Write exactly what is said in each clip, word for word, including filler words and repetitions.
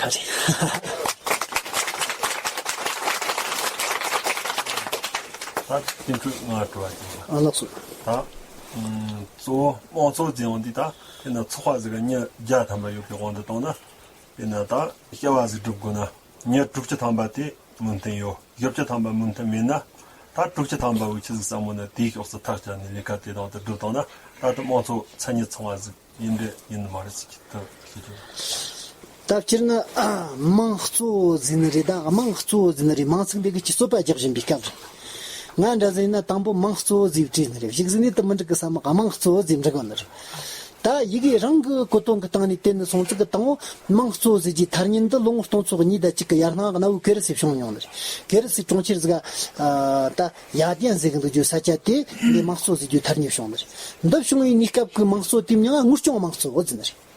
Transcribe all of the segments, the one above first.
ཁ་རེད། ད་དེ་འཕྲོས་ང་དྲི་བ་ཅིག་ཨ་ལགས་སོ། ད་ཨུམ་གཙོ་བོ་དམངས་གཙོ་ཟེར་ཡོང་དུས་ད་དཔེར་ན་ཚོགས་པ་ཟིག་གི་མྱི་བརྒྱ་ཐམ་པ་ཡོད་པའི་དབང་དུ་བཏང་ན། དཔེར་ན་ད་བྱ་བ་ཟིག་སྒྲུབ་དགོས་ན་མྱི་དྲུག་ཅུ་ཐམ་པ་དེ་མོས་མཐུན་ཡོད། བཞི་བཅུ་ཐམ་པ་མོས་མཐུན་མེད་ན། ད་དྲུག་ཅུ་ཐམ་པ་བོ་ཆི་ཟིག་བསམ་མོ་ན་དེའི་ཕྱོགས་སུ་ཐག་བཅད་ནས་ལས་ཀ་དེ་དང་དེ་སྒྲུབ་བཏང་ན། ད་དུང་དམངས་གཙོ་མཚན་ཉིད་ཚང་བ་ཟིག་ཡིན་འདྲ་ཡིན་མ་རེད་ཟེར་གྱི་ད་ཞུ་རྒྱུ། ད་སྤྱིར་ན་དམངས་གཙོ་ཟེར་ནི་རེད། ད་དམངས་གཙོ་ཟེར་ནི་རེད། མིང་ཚིག་འདི་གི་ཅི་རྩོད་པ་རྒྱག་བཞིན་པའི་སྐབས་རེད། ང་འདྲ་ཟིག་ཡིན་ན་དང་པོ་དམངས་གཙོ་ཟེར་བྲིས་ནི་རེད། གཞུག་ཟིག་ནས་དེ་མི་འགྲིག་གི་བསམ་མོ་དམངས་གཙོ་ཟེར་འགྲིག་གི་ནི་རེད། ད་ཡི་གེ་རང་གི་གོ་དོན་གྱི་སྟེང་ནས་བལྟས་ནས་སོང་ཙི་གི་དང་པོ་དམངས་གཙོ་ཟེར་གྱི་ཐ་སྙད་འདི་ལོ་ངོ་སྟོང་ཚོ་གཉིས་དང་གཅིག་གི་ཡར་སྔ་གནའ་བོའི་གེ་རུ་སི་བྱུང་མྱོང་ནི་རེད། གེ་རུ་སི་གྲོང་ཁྱེར་ཟིག་ག་ད་ཡ་དན་ཟེར་གི་འདུག་རྒྱུ་ས་ཆ་དེ་འདི་དམངས་གཙོ་ཟེར་རྒྱུ་ཐ་སྙད་བྱུང་ནི་རེད། འདི་བྱུང་བའི་གནས་སྐབས་ཀྱི་དམངས་གཙོ་དེ་མྱིང་ང་དངུལ་སྐྱོང་དམངས་གཙོ་ཟེར་ནི་རེད།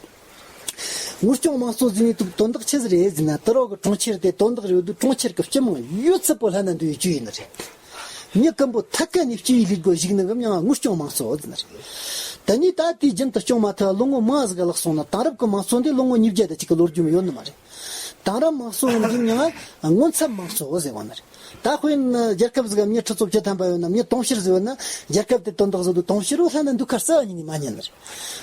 དངུལ་སྐྱོང་དམངས་གཙོ་ཟེར་ནས་དུ་དོན་དག་ཆི་ཟིག་རེད་ཟེར་ན། དུ་རོག་གི་གྲོང་ཁྱེར་དེ་དོན་དག་རེད་འདུག་གྲོང་ཁྱེར་གྱི་སྤྱི་དམངས་ཡོད་ཚད་པོ་ལྷན་ན་འདུ་བའི་བཅུ་ཡིན་ནི་རེད། མྱི་ཀུན་པོ་ཐད་ཀ་ནས་སྤྱི་བའི་ལས་སྒོ་ཞུགས་ནི་གི་མྱིང་ང་དངུལ་སྐྱོང་དམངས་གཙོ་ཟེར་ནི་རེད། དེ་ནས་ད་དེའི་རྒྱུན་དུ་སྐྱོང་མ་ཐུབ་ལོ་ངོ་མང་ཟིག་ག་ལྷག་སོང་ན། དེང་རབས་ཀྱི་དམངས་གཙོ་འདི་ལོ་ངོ་ཉིས་བརྒྱ་དང་གཅིག་གི་ལོ་རྒྱུས་མི་ཡོད་ནི་མ་རེད། དེང་རབས་དམངས་གཙོ་འདི་མྱིང་ང་མངོན་ཚབ་དམངས་གཙོ་ཟེར་བ་ནི་རེད། ད་དཔེར་ན་རྒྱལ་ཁབ་ཟིག་ག་མྱི་ཁྲི་ཚོ་བཅུ་ཐམ་པ་ཡོད་ན་མྱི་དུང་ཕྱུར་ཟིག་ཡོད་ན། རྒྱལ་ཁབ་དེ་དོན་དག་ཟིག་འདུག་དུང་ཕྱུར་བོ་ལྷན་ན་འདུག་ཁ་རྩ་བ་ཉིད་ནས་མ་ཉན་ནི་རེད།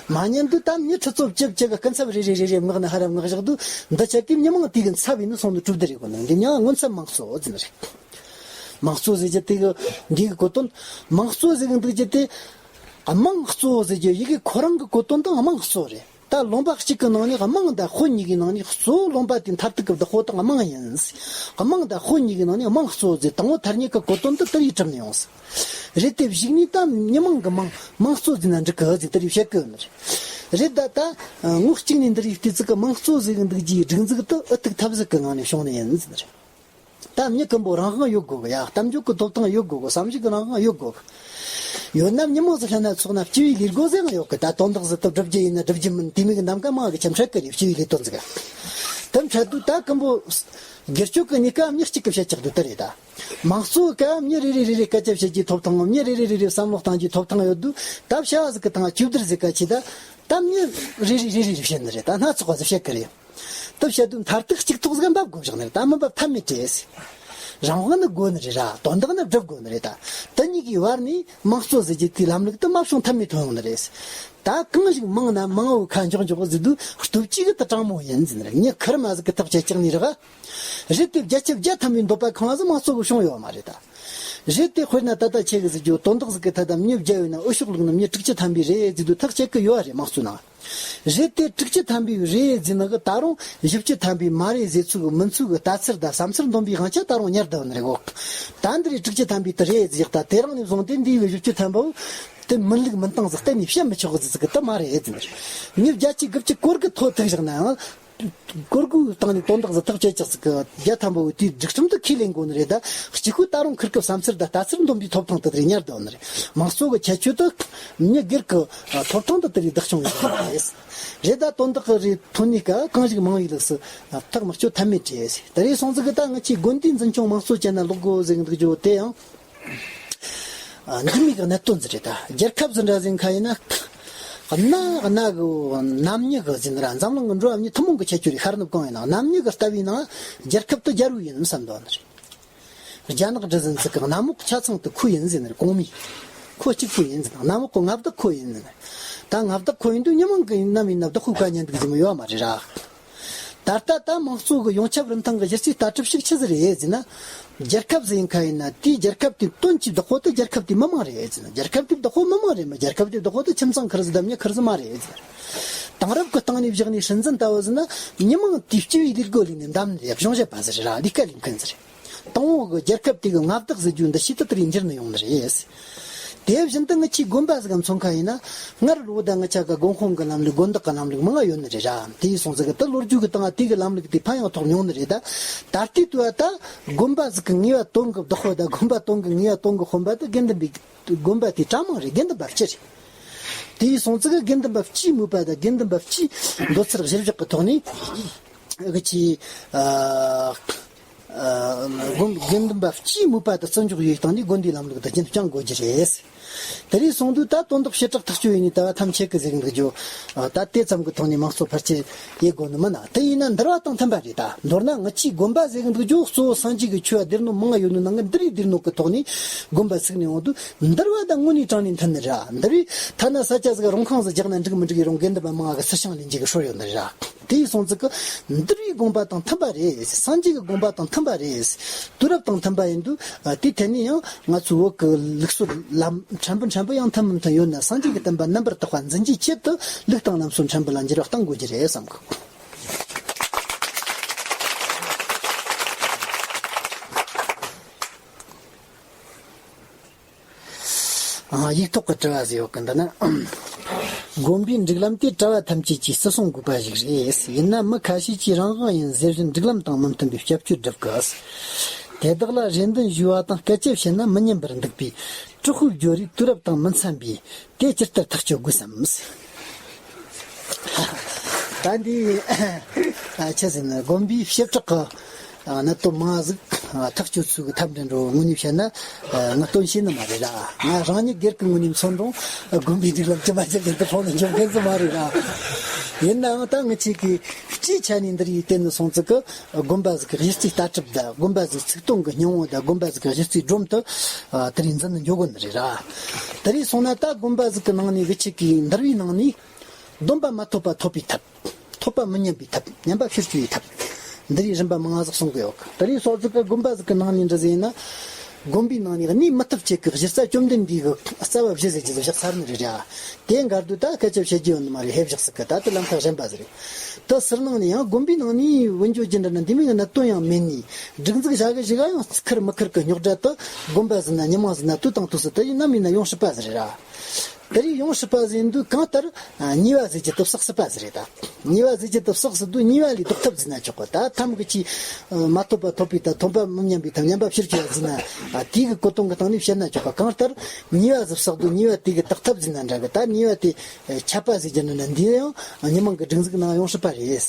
མ་ཉན་དུས་ད་མྱི་ཁྲི་ཚོ་བཅུ་བཅུ་གི་སྐུ་ཚབ་རེ་རེ་རེ་རེ་མངགས་ན་ཧ་ར་མངགས་བཞག་དུས། འདི་ཆ་གི་མྱི་མང་དེ་གི་ཚབ་ཡིན་ནི་སོང་ནི་གྲུབ་བསྡད་རེད་གོ་ནི། འདི་མྱིང་ང་མངོན་ཚབ་དམངས་གཙོ་ཟེར་ནི་རེད། དམངས་གཙོ་ཟེར་རྒྱུ་དེ་གི་འདི་གི་གོ་དོན། དམངས་གཙོ་ཟེར་གི་འདུག་རྒྱུ་དེ། དམངས་གཙོ་ཟེར་རྒྱུ་ཡི་གེ་ཁོ་རང་གི་གོ་དོན་དང་དམངས་གཙོ་རེད། ད་ལུང་པ་གཅིག་གི་ནང་ནས་དམངས་དང་དཔོན་གཉིས་ཀྱི་ནང་ནས་གཙོ་བོ་ལུང་པ་དེའི་མཐར་ཐུག་གི་བདག་པོ་དེ་དམངས་ཡིན། དམངས་དང་དཔོན་གཉིས་ཀྱི་ནང་ནས་དམངས་གཙོ་ཟེར་དང་པོ་ཐ་སྙད་ཀྱི་གོ་དོན་དེ་དེ་རིགས་གྲུབ་ནས་ཡོང་། རེད་དེ་གཞུག་ནས་ད་མི་མང་གི་མང་དམངས་གཙོ་ཟེར་ན་འགྲིག་གི་ཟེར་དེ་རིགས་བཤད་གི་ཡོད་ནི་རེད། རེད་ད་ད་ངོ་གཅིག་ནས་འདི་རིགས་བལྟས་ཚིག་གི་དམངས་གཙོ་ཟེར་གི་འདུག་རྒྱུའི་སྒྲིག་འཛུགས་དེ་ཨུ་ཐུག་ཐབས་ཟད་གི་ངང་ནས་བྱུང་ནི་ཡིན་ཟེར་ནི་རེད། ད་མྱི་ཀུན་པོ་རང་དབང་ཡོད་དགོས་གི་ཡ། གཏམ་བརྗོད་ཀྱི་ཐོབ་ཐང་ཡོད་དགོས་གི། བསམ་གཞིག་གི་རང་དབང་ཡོད་དགོས་གི། ཡོད་ན་མྱི་མང་ཟིག་ལྷན་ན་ཚོགས་ན་སྤྱི་བའི་ལས་སྒོ་ཟིག་ཡང་ཡོད་གི། ད་དོན་དག་ཟིག་ཏུ་སྒྲུབ་རྒྱུ་ཡིན་ན་སྒྲུབ་རྒྱུ་མིན་དེ་མིན་གི་ནམ་མཁའ་མང་གི་ཆ་འཕྲད་གི་རེད། སྤྱི་བའི་ལས་དོན་ཟིག་ག་དེ་འཕྲད་དུས་ད་ཀུན་པོ་སྒེར་གཅོད་ཀྱི་གནས་སྐབས་མྱི་གཅིག་གི་བཤད་ཀྱག་དུས་དེ་རེད་ད། དམངས་གཙོ་ག་མྱི་རེ་རེ་རེ་རེ་སྐད་ཆ་བཤད་རྒྱུའི་ཐོབ་ཐང་། མྱི་རེ་རེ་རེ་རེ་བསམ་བློ་གཏང་རྒྱུའི་ཐོབ་ཐང་ཡོད་དུས། ད་བྱ་བ་ཟིག་གི་སྟེང་གཅིག་བསྡུར་ཟིག་ག་ཆེ་ད། ད་མྱི་རེ་རེ་རེ་རེ་རེ་བཤད་ནི་རེད། ད་སྣ་ཚོགས་པ་ཟིག་བཤད་གི་རེད། ད་བཤད་དུས་མཐར་ཐུག་གཅིག་ཐོག་ཟིག་འབབ་དགོས་བཞག་ནི་རེད། ད་མི་འབབ་ཐབས་མེད་རེད། རང་དབང་ནི་དགོས་ནི་རེད་ར། དོན་དག་ནི་སྒྲུབ་དགོས་ནི་རེད་ད། དེ་གཉིས་ཀྱི་བར་ནས་དམངས་གཙོ་ཟེར་རྒྱུ་དེའི་ལམ་ལུགས་དེ་མ་བྱུང་ཐབས་མེད་ཐོན་ཡོང་ནི་རེད། ད་གང་ཞིག་མང་ན་མང་བོའི་ཁ་འཇོག་འཇོག་ཟེར་དུས་སྟོབས་ཀྱིས་གི་དེ་དྲང་མོ་ཡིན་ཟེར་ནི་རེད། མྱི་ཁེར་མ་ཟིག་གི་ཐག་བཅད་ཀྱག་ནི་རེད། རེད་དེ་བརྒྱ་ཆ་བརྒྱ་ཐམ་པའི་འདོད་པ་ཁེངས་བ་ཟིག་དམངས་གཙོ་གི་བྱུང་ཡོད་མ་རེད་ད། རེད་དེ་དཔེར་ན་ད་ལྟ་ཁྱེད་ཀྱིས་ཟེར་རྒྱུ་དོན་དག་ཟིག་གི་ཐད་དུ་མྱི་བརྒྱ་ཡོད་ན་འོས་ཤོག་བླུགས་ན་མྱི་དྲུག་ཅུ་ཐམ་པའི་རེད་ཟེར་དུས་ཐག་བཅད་གི་ཡོད་རེད་དམངས་གཙོའི་ནང་། རེད་དེ་དྲུག་ཅུ་ཐམ་པའི་རེད་ཟེར་ནི་གི་ད་རུང་བཞི་བཅུ་ཐམ་པའི་མ་རེད་ཟེར་ཚུལ་གི་མིན་ཚུལ་གི་ལྟ་ཚུལ་དང་བསམ་ཚུལ་འདོན་པའི་དབང་ཆ་ད་རུང་ཉར་བསྡད་ནི་རེད་གོ། ད་འདི་རེད་དྲུག་ཅུ་ཐམ་པའི་དེ་རེད་ཟེར་ད། དེ་རིང་ནས་བཟུང་སྟེ་འདིའི་བཞི་བཅུ་ཐམ་པ་བོ་དེ་མིན་ལུགས་མིན་སྟངས་ཟིག་གཏན་ནས་བཤད་མི་ཆོག་གི་ཟིག་གི་དེ་མ་རེད་ཟེར་ནི་རེད། མྱི་བརྒྱ་ཆའི་དགུ་བཅུ་སྐོར་གི་ཐོ་ཐུག་བཞག་ན་ཡང་། སྐོར་གུའི་སྟེང་ནས་དོན་དག་ཟིག་ཐག་བཅད་ཀྱག་ཟིག་གི་བརྒྱ་ཐམ་པ་བོ་དེའི་སྒྲིག་ཁྲིམས་དེ་ཁས་ལེན་དགོས་ནི་རེད་ད། གཅིག་པུ་ད་རུང་ཁིར་ཀི་བསམ་ཚུལ་དང་ལྟ་ཚུལ་འདོན་པའི་ཐོབ་ཐང་དེ་དེ་ཉར་བསྡད་ནི་རེད། དམངས་གཙོ་གི་ཁྱད་ཆོས་དེ་མྱི་སྒེར་གི་ཐོབ་ཐང་དེ་དེ་བདག་སྐྱོང་ཡོད་ནི་རེད། རེད་ད་དོན་དག་གི་རེད་ཐོན་ནས་ཀ་གང་ཞིག་མང་བའི་ལུགས་སུ་ཐག་མི་གཅོད་ཐབས་མེད་རེད། དེ་རེད་སོང་ཙི་གི་ད་ང་ཆའི་དགོན་སྡེའི་འཛིན་སྐྱོང་དམངས་གཙོ་ཅན་ན་ལོག་དགོས་ཟེར་གི་འདུག་རྒྱུ་དེ་ཡང་། ཨ། འདི་མིན་གི་གནད་དོན་ཟིག་རེད་ད། རྒྱལ་ཁབ་ཟིག་འདྲ་ཟིག་ཁ་ཡིན་ན། གནའ་གནའ་གི་གནམ་མྱི་གི་ཟིག་ར་འཛམ་གླིང་གི་འགྲོ་བ་མྱི་ཐུན་མོང་གི་ཁྱད་ཆོས་རེད། ཤར་ནུབ་གང་ཡིན་ན་གནམ་མྱི་གི་ལྟ་བའི་ནང་རྒྱལ་ཁབ་དེ་རྒྱལ་པོ་ཡིན་བསམ་འདུག་ནི་རེད། རྒྱ་ནག་འདྲ་ཟིག་ཟིག་གི་གནམ་འོག་ཆ་ཚང་དེ་ཁོ་ཡིན་ཟེར་ནི་རེད། གོང་མའི་ཁོ་གཅིག་པུ་ཡིན་ཟེར། གནམ་འོག་གི་མངའ་བདག་ཁོ་ཡིན་ཟེར་ནི་རེད། ད་མངའ་བདག་ཁོ་ཡིན་དུས་མྱི་མང་གི་ནམ་ཡིན་ན་བདག་པོའི་བཀའ་ཉན་འདུག་ཟེར་མི་ཡོད་མ་རེད་ར། ད་ལྟ་ད་དམངས་གཙོ་གི་ཡོངས་ཁྱབ་རིན་ཐང་གི་གཞི་རྩའི་ལྟ་གྲུབ་ཞིག་ཆི་ཟིག་རེད་ཟེར་ན། རྒྱལ་ཁབ་ཟིག་ཡིན་ཁ་ཡིན་ན་དེའི་རྒྱལ་ཁབ་དེའི་དོན་གྱི་བདག་པོ་དེ་རྒྱལ་ཁབ་དེའི་མི་མང་རེད་ཟེར་ན། རྒྱལ་ཁབ་དེའི་བདག་པོ་མི་མང་རེད་མོད། རྒྱལ་ཁབ་དེའི་བདག་པོ་དེ་ཁྱིམ་ཚང་ཁེར་ཟིག་དང་མྱི་ཁེར་ཟིག་མ་རེད་ཟེར། དེང་རབས་ཀྱི་སྟེང་ནས་བཞག་ནས་སྲིད་འཛིན་ལྟ་བུ་ཟེར་ན་མྱི་མང་དེའི་སྤྱི་བའི་ལས་སྒོ་ལས་ནས་འདེམས་ནས་གཞུང་བཞེས་པ་ཟིག་རེད་ར། ལས་ཀ་ལས་མཁན་ཟིག་རེད། དང་པོ་གི་རྒྱལ་ཁབ་དེ་གི་མངའ་བདག་ཟེར་རྒྱུ་འདི་ཞིག་ཏུ་དེ་རིགས་འགྱུར་ནས་ཡོང་ནི་རེད། དེ་བཞིན་དུ་ང་ཆའི་དགོན་པ་ཟིག་ག་མཚོན་ཁ་ཡིན་ན། སྔར་ལོ་ད་ང་ཆ་ག་དགོན་དཔོན་གི་ལམ་ལུགས་དགོན་བདག་གི་ལམ་ལུགས་མང་ང་ཡོད་ནི་རེད་ར། དེ་ཡིན་སོང་ཟིག་གི་དེ་ལོ་རྒྱུས་གི་སྟེང་དེ་གི་ལམ་ལུགས་དེ་ཕན་ཡང་ཐོགས་མྱོང་ནི་རེད་ད། ད་ལྟའི་དུས་ད་དགོན་པ་ཟིག་གི་ངེས་པ་དོན་གི་བདག་པོ་ད་དགོན་པ་དོན་གི་ངེས་པ་དོན་གི་དཔོན་པོ་དེ་དགེ་འདུན་པའི་དགོན་པ་དེའི་གྲྭ་མང་རེད། དགེ་འདུན་པ་སྤྱི་རེད། དེ་ཡིན་སོང་ཙི་གི་དགེ་འདུན་པ་སྤྱིའི་མོས་པ་དང་དགེ་འདུན་པ་སྤྱིའི་འདོད་ཚུལ་གཞིར་བཞག་གི་ཐོག་ནས་གི་ཆི། ཨ། ཨ། དགེ་འདུན་པ་སྤྱིའི་མོས་པ་དང་བརྩི་འཇོག་ཡོད་སྟེང་ནས་དགོན་སྡེའི་ལམ་ལུགས་དེ་རྒྱུན་བསྐྱང་དགོས་རྒྱུ་རེད། དེ་རིང་སོང་དུས་ད་དོན་དག་བྱེ་བྲག་ཐག་གཅོད་ཡིན་ནི་ད་བ་ཐམས་ཅད་ཀྱི་ཟེར་གི་འདུག་རྒྱུ། ད་དེ་ཙམ་གྱི་ཐོག་ནས་མང་གཙོ་ཕལ་ཆེར་ཡེ་དགོས་ནི་མིན་ན། དེ་ཡིན་ན་འདུལ་བ་དང་མཐུན་པ་རེད། ད་མདོར་ན་ང་ཚོའི་དགོན་པ་ཟེར་གི་འདུག་རྒྱུ། གཙོ་བོ་སངས་རྒྱས་ཀྱི་ཆོས་བ་སྡེ་སྣོད་མང་ང་ཡོད་ནི་ནང་གི་འདུལ་བའི་སྡེ་སྣོད་ཀྱི་ཐོག་ནས་དགོན་པ་ཚུགས་ནས་འོང་དུས། འདུལ་བ་དང་དངོས་གནས་དྲང་ནས་མཐུན་ནི་རེད། འདུལ་བའི་ཐ་ན་ས་ཆ་ཟིག་རོང་ཁང་ཟིག་རྒྱག་ན་འགྲིག་མི་འགྲིག་ཡིན་རུང་དགེ་འདུན་པ་མང་ང་གི་གསེར་ཞིང་ལེན་རྒྱུ་གི་སྲོལ་ཡོད་ནི་རེད། དེ་ཡིན་སོང་ཙི་གི་འདུལ་བའི་དགོངས་པ་དང་མཐུན་པ་རེད། སངས་རྒྱས་ཀྱི་དགོངས་པ་དང་མཐུན་པ་རེད། དུས་རབས་དང་མཐུན་པ་ཡིན་དུས། ཨ། དེ་ཐད་ནས་ཡང་ང་ཚོའི་བོད་ཀྱི་ལུགས་སྲོལ་ལ་ཕྲན་བུ་ཕྲན་བུ་ཡང་མཐུན་མི་མཐུན་ཡོད་ན། སངས་རྒྱས་ཀྱི་བསྟན་པ་རྣམ་པར་དག་པ་འཛིན་རྒྱུའི་ཆེད་དུ་ལུགས་དང་ལམ་སྲོལ་ཕྲན་བུ་ལ་འགྱུར་བ་གཏང་དགོས་རྒྱུ་རེད་བསམ་གི། ཨ། ཡིག་ཐོག་གི་དྲི་བ་ཟིག་ཡོད་གི། འདི་ན། དགོན་པའི་སྒྲིག་ལམ་དེ་གྲྭ་བ་ཐམས་ཅད་ཀྱིས་བརྩི་སྲུང་དགོས་པ་ཞིག་རེད། ཡིན་ན་མི་ཁ་ཤས་ཀྱིས་རང་དབང་ཡིན་ཟེར་བཞིན་སྒྲིག་ལམ་དང་མི་མཐུན་པའི་སྐྱབས་བཅོལ་སྒྲུབ་གི། དེ་དག་ལ་རེ་འདུན་ཞུས་པ་དང་སྐད་ཆ་བཤད་ན་མི་ཉན་པར་འདུག་པས། དྲག་པོའི་སྦྱོར་རིགས་དུས་རབས་དང་མི་འཚམ་པས། དེ་ཇི་ལྟར་ཐག་གཅོད་དགོས་སམ། ད་འདི། ཨ། ཆི་ཟེར་ན། དགོན་པའི་བྱེ་བྲག་གི། ཨ། གནད་དོན་མང་ཟིག་ཨ། ཐག་གཅོད་ཚུལ་གྱི་ཐབས་འདྲ་འགྲོ་དངོས་གནས་བཤད་ན། ཨ། ང་སྟོན་ཤེས་ནི་མ་རེད་ར། ང་རང་ཉིད་སྒེར་གྱི་ངོས་ནས་མཚོན་རུང་། ཨ། དགོན་པའི་སྒྲིག་ལམ་ཇི་མ་ཇི་བཞིན་དུ་ཁོང་ནས་འཇོག་མཁན་ཟིག་མ་རེད་ར། ཡིན་ནའང་ད་ངི་ཆོ་གིས་སྤྱིའི་ཆ་ནས་འདི་རིགས་བསྟན་ནི་སོང་ཙི་གི། དགོན་པ་ཟིག་གི་གཞི་རྩའི་ལྟ་གྲུབ་དང་། དགོན་པ་ཟིག་ཚུགས་གཏོང་གི་སྙིང་བོ་དང་། དགོན་པ་ཟིག་གི་གཞི་རྩའི་སྒྲོམ་དུ། ཨ། དེ་རིགས་འཛིན་ནི་འཇོག་དགོས་ནི་རེད་ར། དེ་རིགས་སོང་ན་ད་དགོན་པ་ཟིག་གི་ནང་ནས་ངི་ཆོ་གིས་འདུལ་བའི་ནང་ནས། སྡོམ་པ་མ་ཐོབ་པ་ཐོབ་པའི་ཐབས། ཐོབ་པ་མི་ཉན་པའི་ཐབས། ཉན་པ་ཕྱིར་བཅོས་པའི་ཐབས། འདི་རིགས་རིམ་པ་མང་ང་ཟིག་གསུང་གི་ཡོད་གི། དེ་རིགས་སོང་ཙི་གི་དགོན་པ་ཟིག་གི་ནང་ནས་འདྲ་ཟིག་ཡིན་ན། དགོན་པའི་ནང་ནས་གནས་མི་ཐུབ་ཆེད་ཀྱི་གཞི་རྩ་བཅོམ་ལྡན་འདས་ཀྱི་རྩ་བ་བཞི་ཟེར་རྒྱུ་ཟིག་བཞག་ཚར་ནི་རེད་ར། དེ་འགལ་དུས་ད་སྐད་ཆ་བཤད་རྒྱུ་ཡོད་ནི་མ་རེད། ཧེ་བཞག་ཟིག་གི། ད་དེ་ལམ་ཁ་གཞན་པ་ཟིག་རེད། དེ་ཟུར་ནང་ནས་ཡང་དགོན་པའི་ནང་ནས་འུར་བརྗོད་རྒྱུ་འདྲ་ན་འདི་མོ་གི་གནད་དོན་ཡང་མེད་ནི། སྒྲིག་འཛུགས་བྱ་གི་བྱེད་ག་ཡང་ཁུར་མི་ཁུར་གི་རྙོག་དྲ་དེ་དགོན་པ་ཟིག་ན་ཉི་མ་ཟིག་ན་དུས་དང་དུས་སུ་དེ་ཡིན་ནམ་ཡིན་ན་ཡོང་སྲིད་པ་ཟིག་རེད་ར། དེ་རིགས་ཡོང་སྲིད་པ་ཟེར་དུས། གང་ལྟར་ཉེས་པ་ཟེར་རྒྱུ་དེ་བསགས་སྲིད་པ་ཟིག་རེད་ད། ཉེས་པ་ཟེར་རྒྱུ་དེ་བསགས་སྲིད་དུས་ཉེས་པ་ལས་ལྡོག་ཐབས་ཟེར་ན་ཆོག་གི། ད་ཐམ་གི་ཆེས་མ་ཐོབ་པ་ཐོབ་པའི་ཐབས། ཐོབ་པ་མི་ཉན་པའི་ཐབས། ཉན་པ་ཕྱིར་བཅོས་ཟེར་ན། ཨ། དེའི་གི་གོ་དོན་གི་སྟེང་ནས་བཤད་ན་ཆོག་གི། གང་ལྟར་ཉེས་པ་ཟིག་བསགས་དུས་ཉེས་པ་དེ་གི་ལྡོག་ཐབས་ཟེར་ན་འདྲ་གི། ད་ཉེས་པ་དེ་ཆད་པ་ཟེར་རྒྱུ་ནི་ན། འདི་ཡང་མི་མང་གི་སྒྲིག་འཛུགས་ནང་ཡོང་སྲིད་པ་རེད།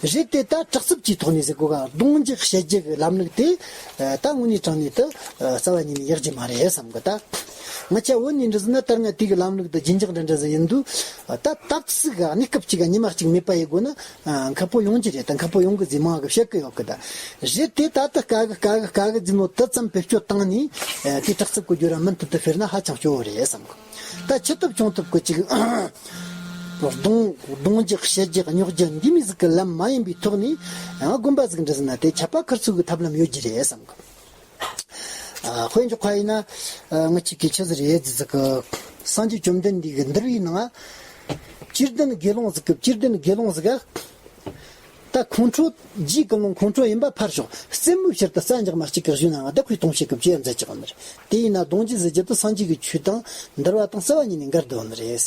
རེད་དེ། ད་དྲག་རྩུབ་ཀྱི་ཐོག་ནས་ཟེར་དགོས་ག། རྡུང་རྒྱུ་བཤད་རྒྱུ་གི་ལམ་ལུགས་དེ། ཨ། ད་དངོས་གནས་དྲང་གནས་དེ། ཨ། རྩ་བ་ཉིད་ནས་ཡག་རྒྱུ་མ་རེད་བསམ་གི། ད། ང་ཆོ་བོད་ནས་འདྲ་ཟེར་ན་ད་སྔ་དེ་གི་ལམ་ལུགས་དང་རྒྱུན་འཇགས་འདྲ་འདྲ་ཟིག་ཡིན་དུས། ད་སྟབས་ཚིག་ག་གནས་སྐབས་གཅིག་ག་ཉི་མ་གཅིག་མེད་པ་ཡེ་དགོས་ན། ཨ། ཁག་པོ་ཡོང་རྒྱུ་རེད། ད་ཁག་པོ་ཡོང་གི་ཟེར་མང་གི་བཤད་གི་ཡོད་གི། ད་རེད་དེ། ད་ལྟ་དཀའ་གི་དཀའ་གི་དཀའ་གི་ཟེར་ནོ་དེ་ཙམ་བེད་སྤྱོད་བཏང་ནས། ཨ། དེ་དྲག་རྩུབ་གི་སྦྱོར་བ་མུ་མཐུད་དུ་སྤེལ་ན་ཧ་ཅང་སྐྱོ་བོ་རེད་བསམ་གི། ད་ཆེ་ཐུབ་ཆུང་ཐུབ་གི་ཅིག་རྡུང་རྡུང་རྒྱུ་བཤད་རྒྱུ་རྙོག་རྒྱུ་འདི་མོ་ཟིག་གི་ལམ་མ་ཡིན་པའི་ཐོག་ནས། ཡང་དགོན་པ་ཟིག་འདྲ་ཟེར་ན་དེ་ཆད་པ་ཁུར་ཚུལ་གི་ཐབས་ལམ་ཡོད་རྒྱུ་རེད་བསམ་གི། ཨ། དཔེ་འཇོག་པ་ཡིན་ན། ཨ། ང་ཆོ་གི་ཆི་ཟིག་རེད་ཟེར་གི། སངས་རྒྱས་བཅོམ་ལྡན་འདས་ཀྱི་འདུལ་བའི་ནང་། བཅུ་བདུན་དགེ་སློང་ཟིག་གི། བཅུ་བདུན་དགེ་སློང་ཟིག་ག། ད་ཁོང་ཁྲོ། རྗེའི་ཀུན་སློང་ཁོང་ཁྲོ་ཡིན་པ་ཕར་ཞོག། རྩེད་མོའི་ཕྱིར་དུ་རྩྭ་འཇག་མ་གཅིག་གི་གཞུག་ན་ཡང་བདག་པོས་ལྟུང་བྱེད་ཀྱི་བཅས་མཛད་ཀྱི་ཡོད་ནི་རེད། དེ་ཡིན་ན་རྡུང་རྒྱུ་ཟེར་རྒྱུ་དེ་སངས་རྒྱས་ཀྱི་ཆོས་དང་འདུལ་བ་དང་རྩ་བ་ཉིད་ནས་འགལ་བསྡད་ཡོད་ནི་རེད།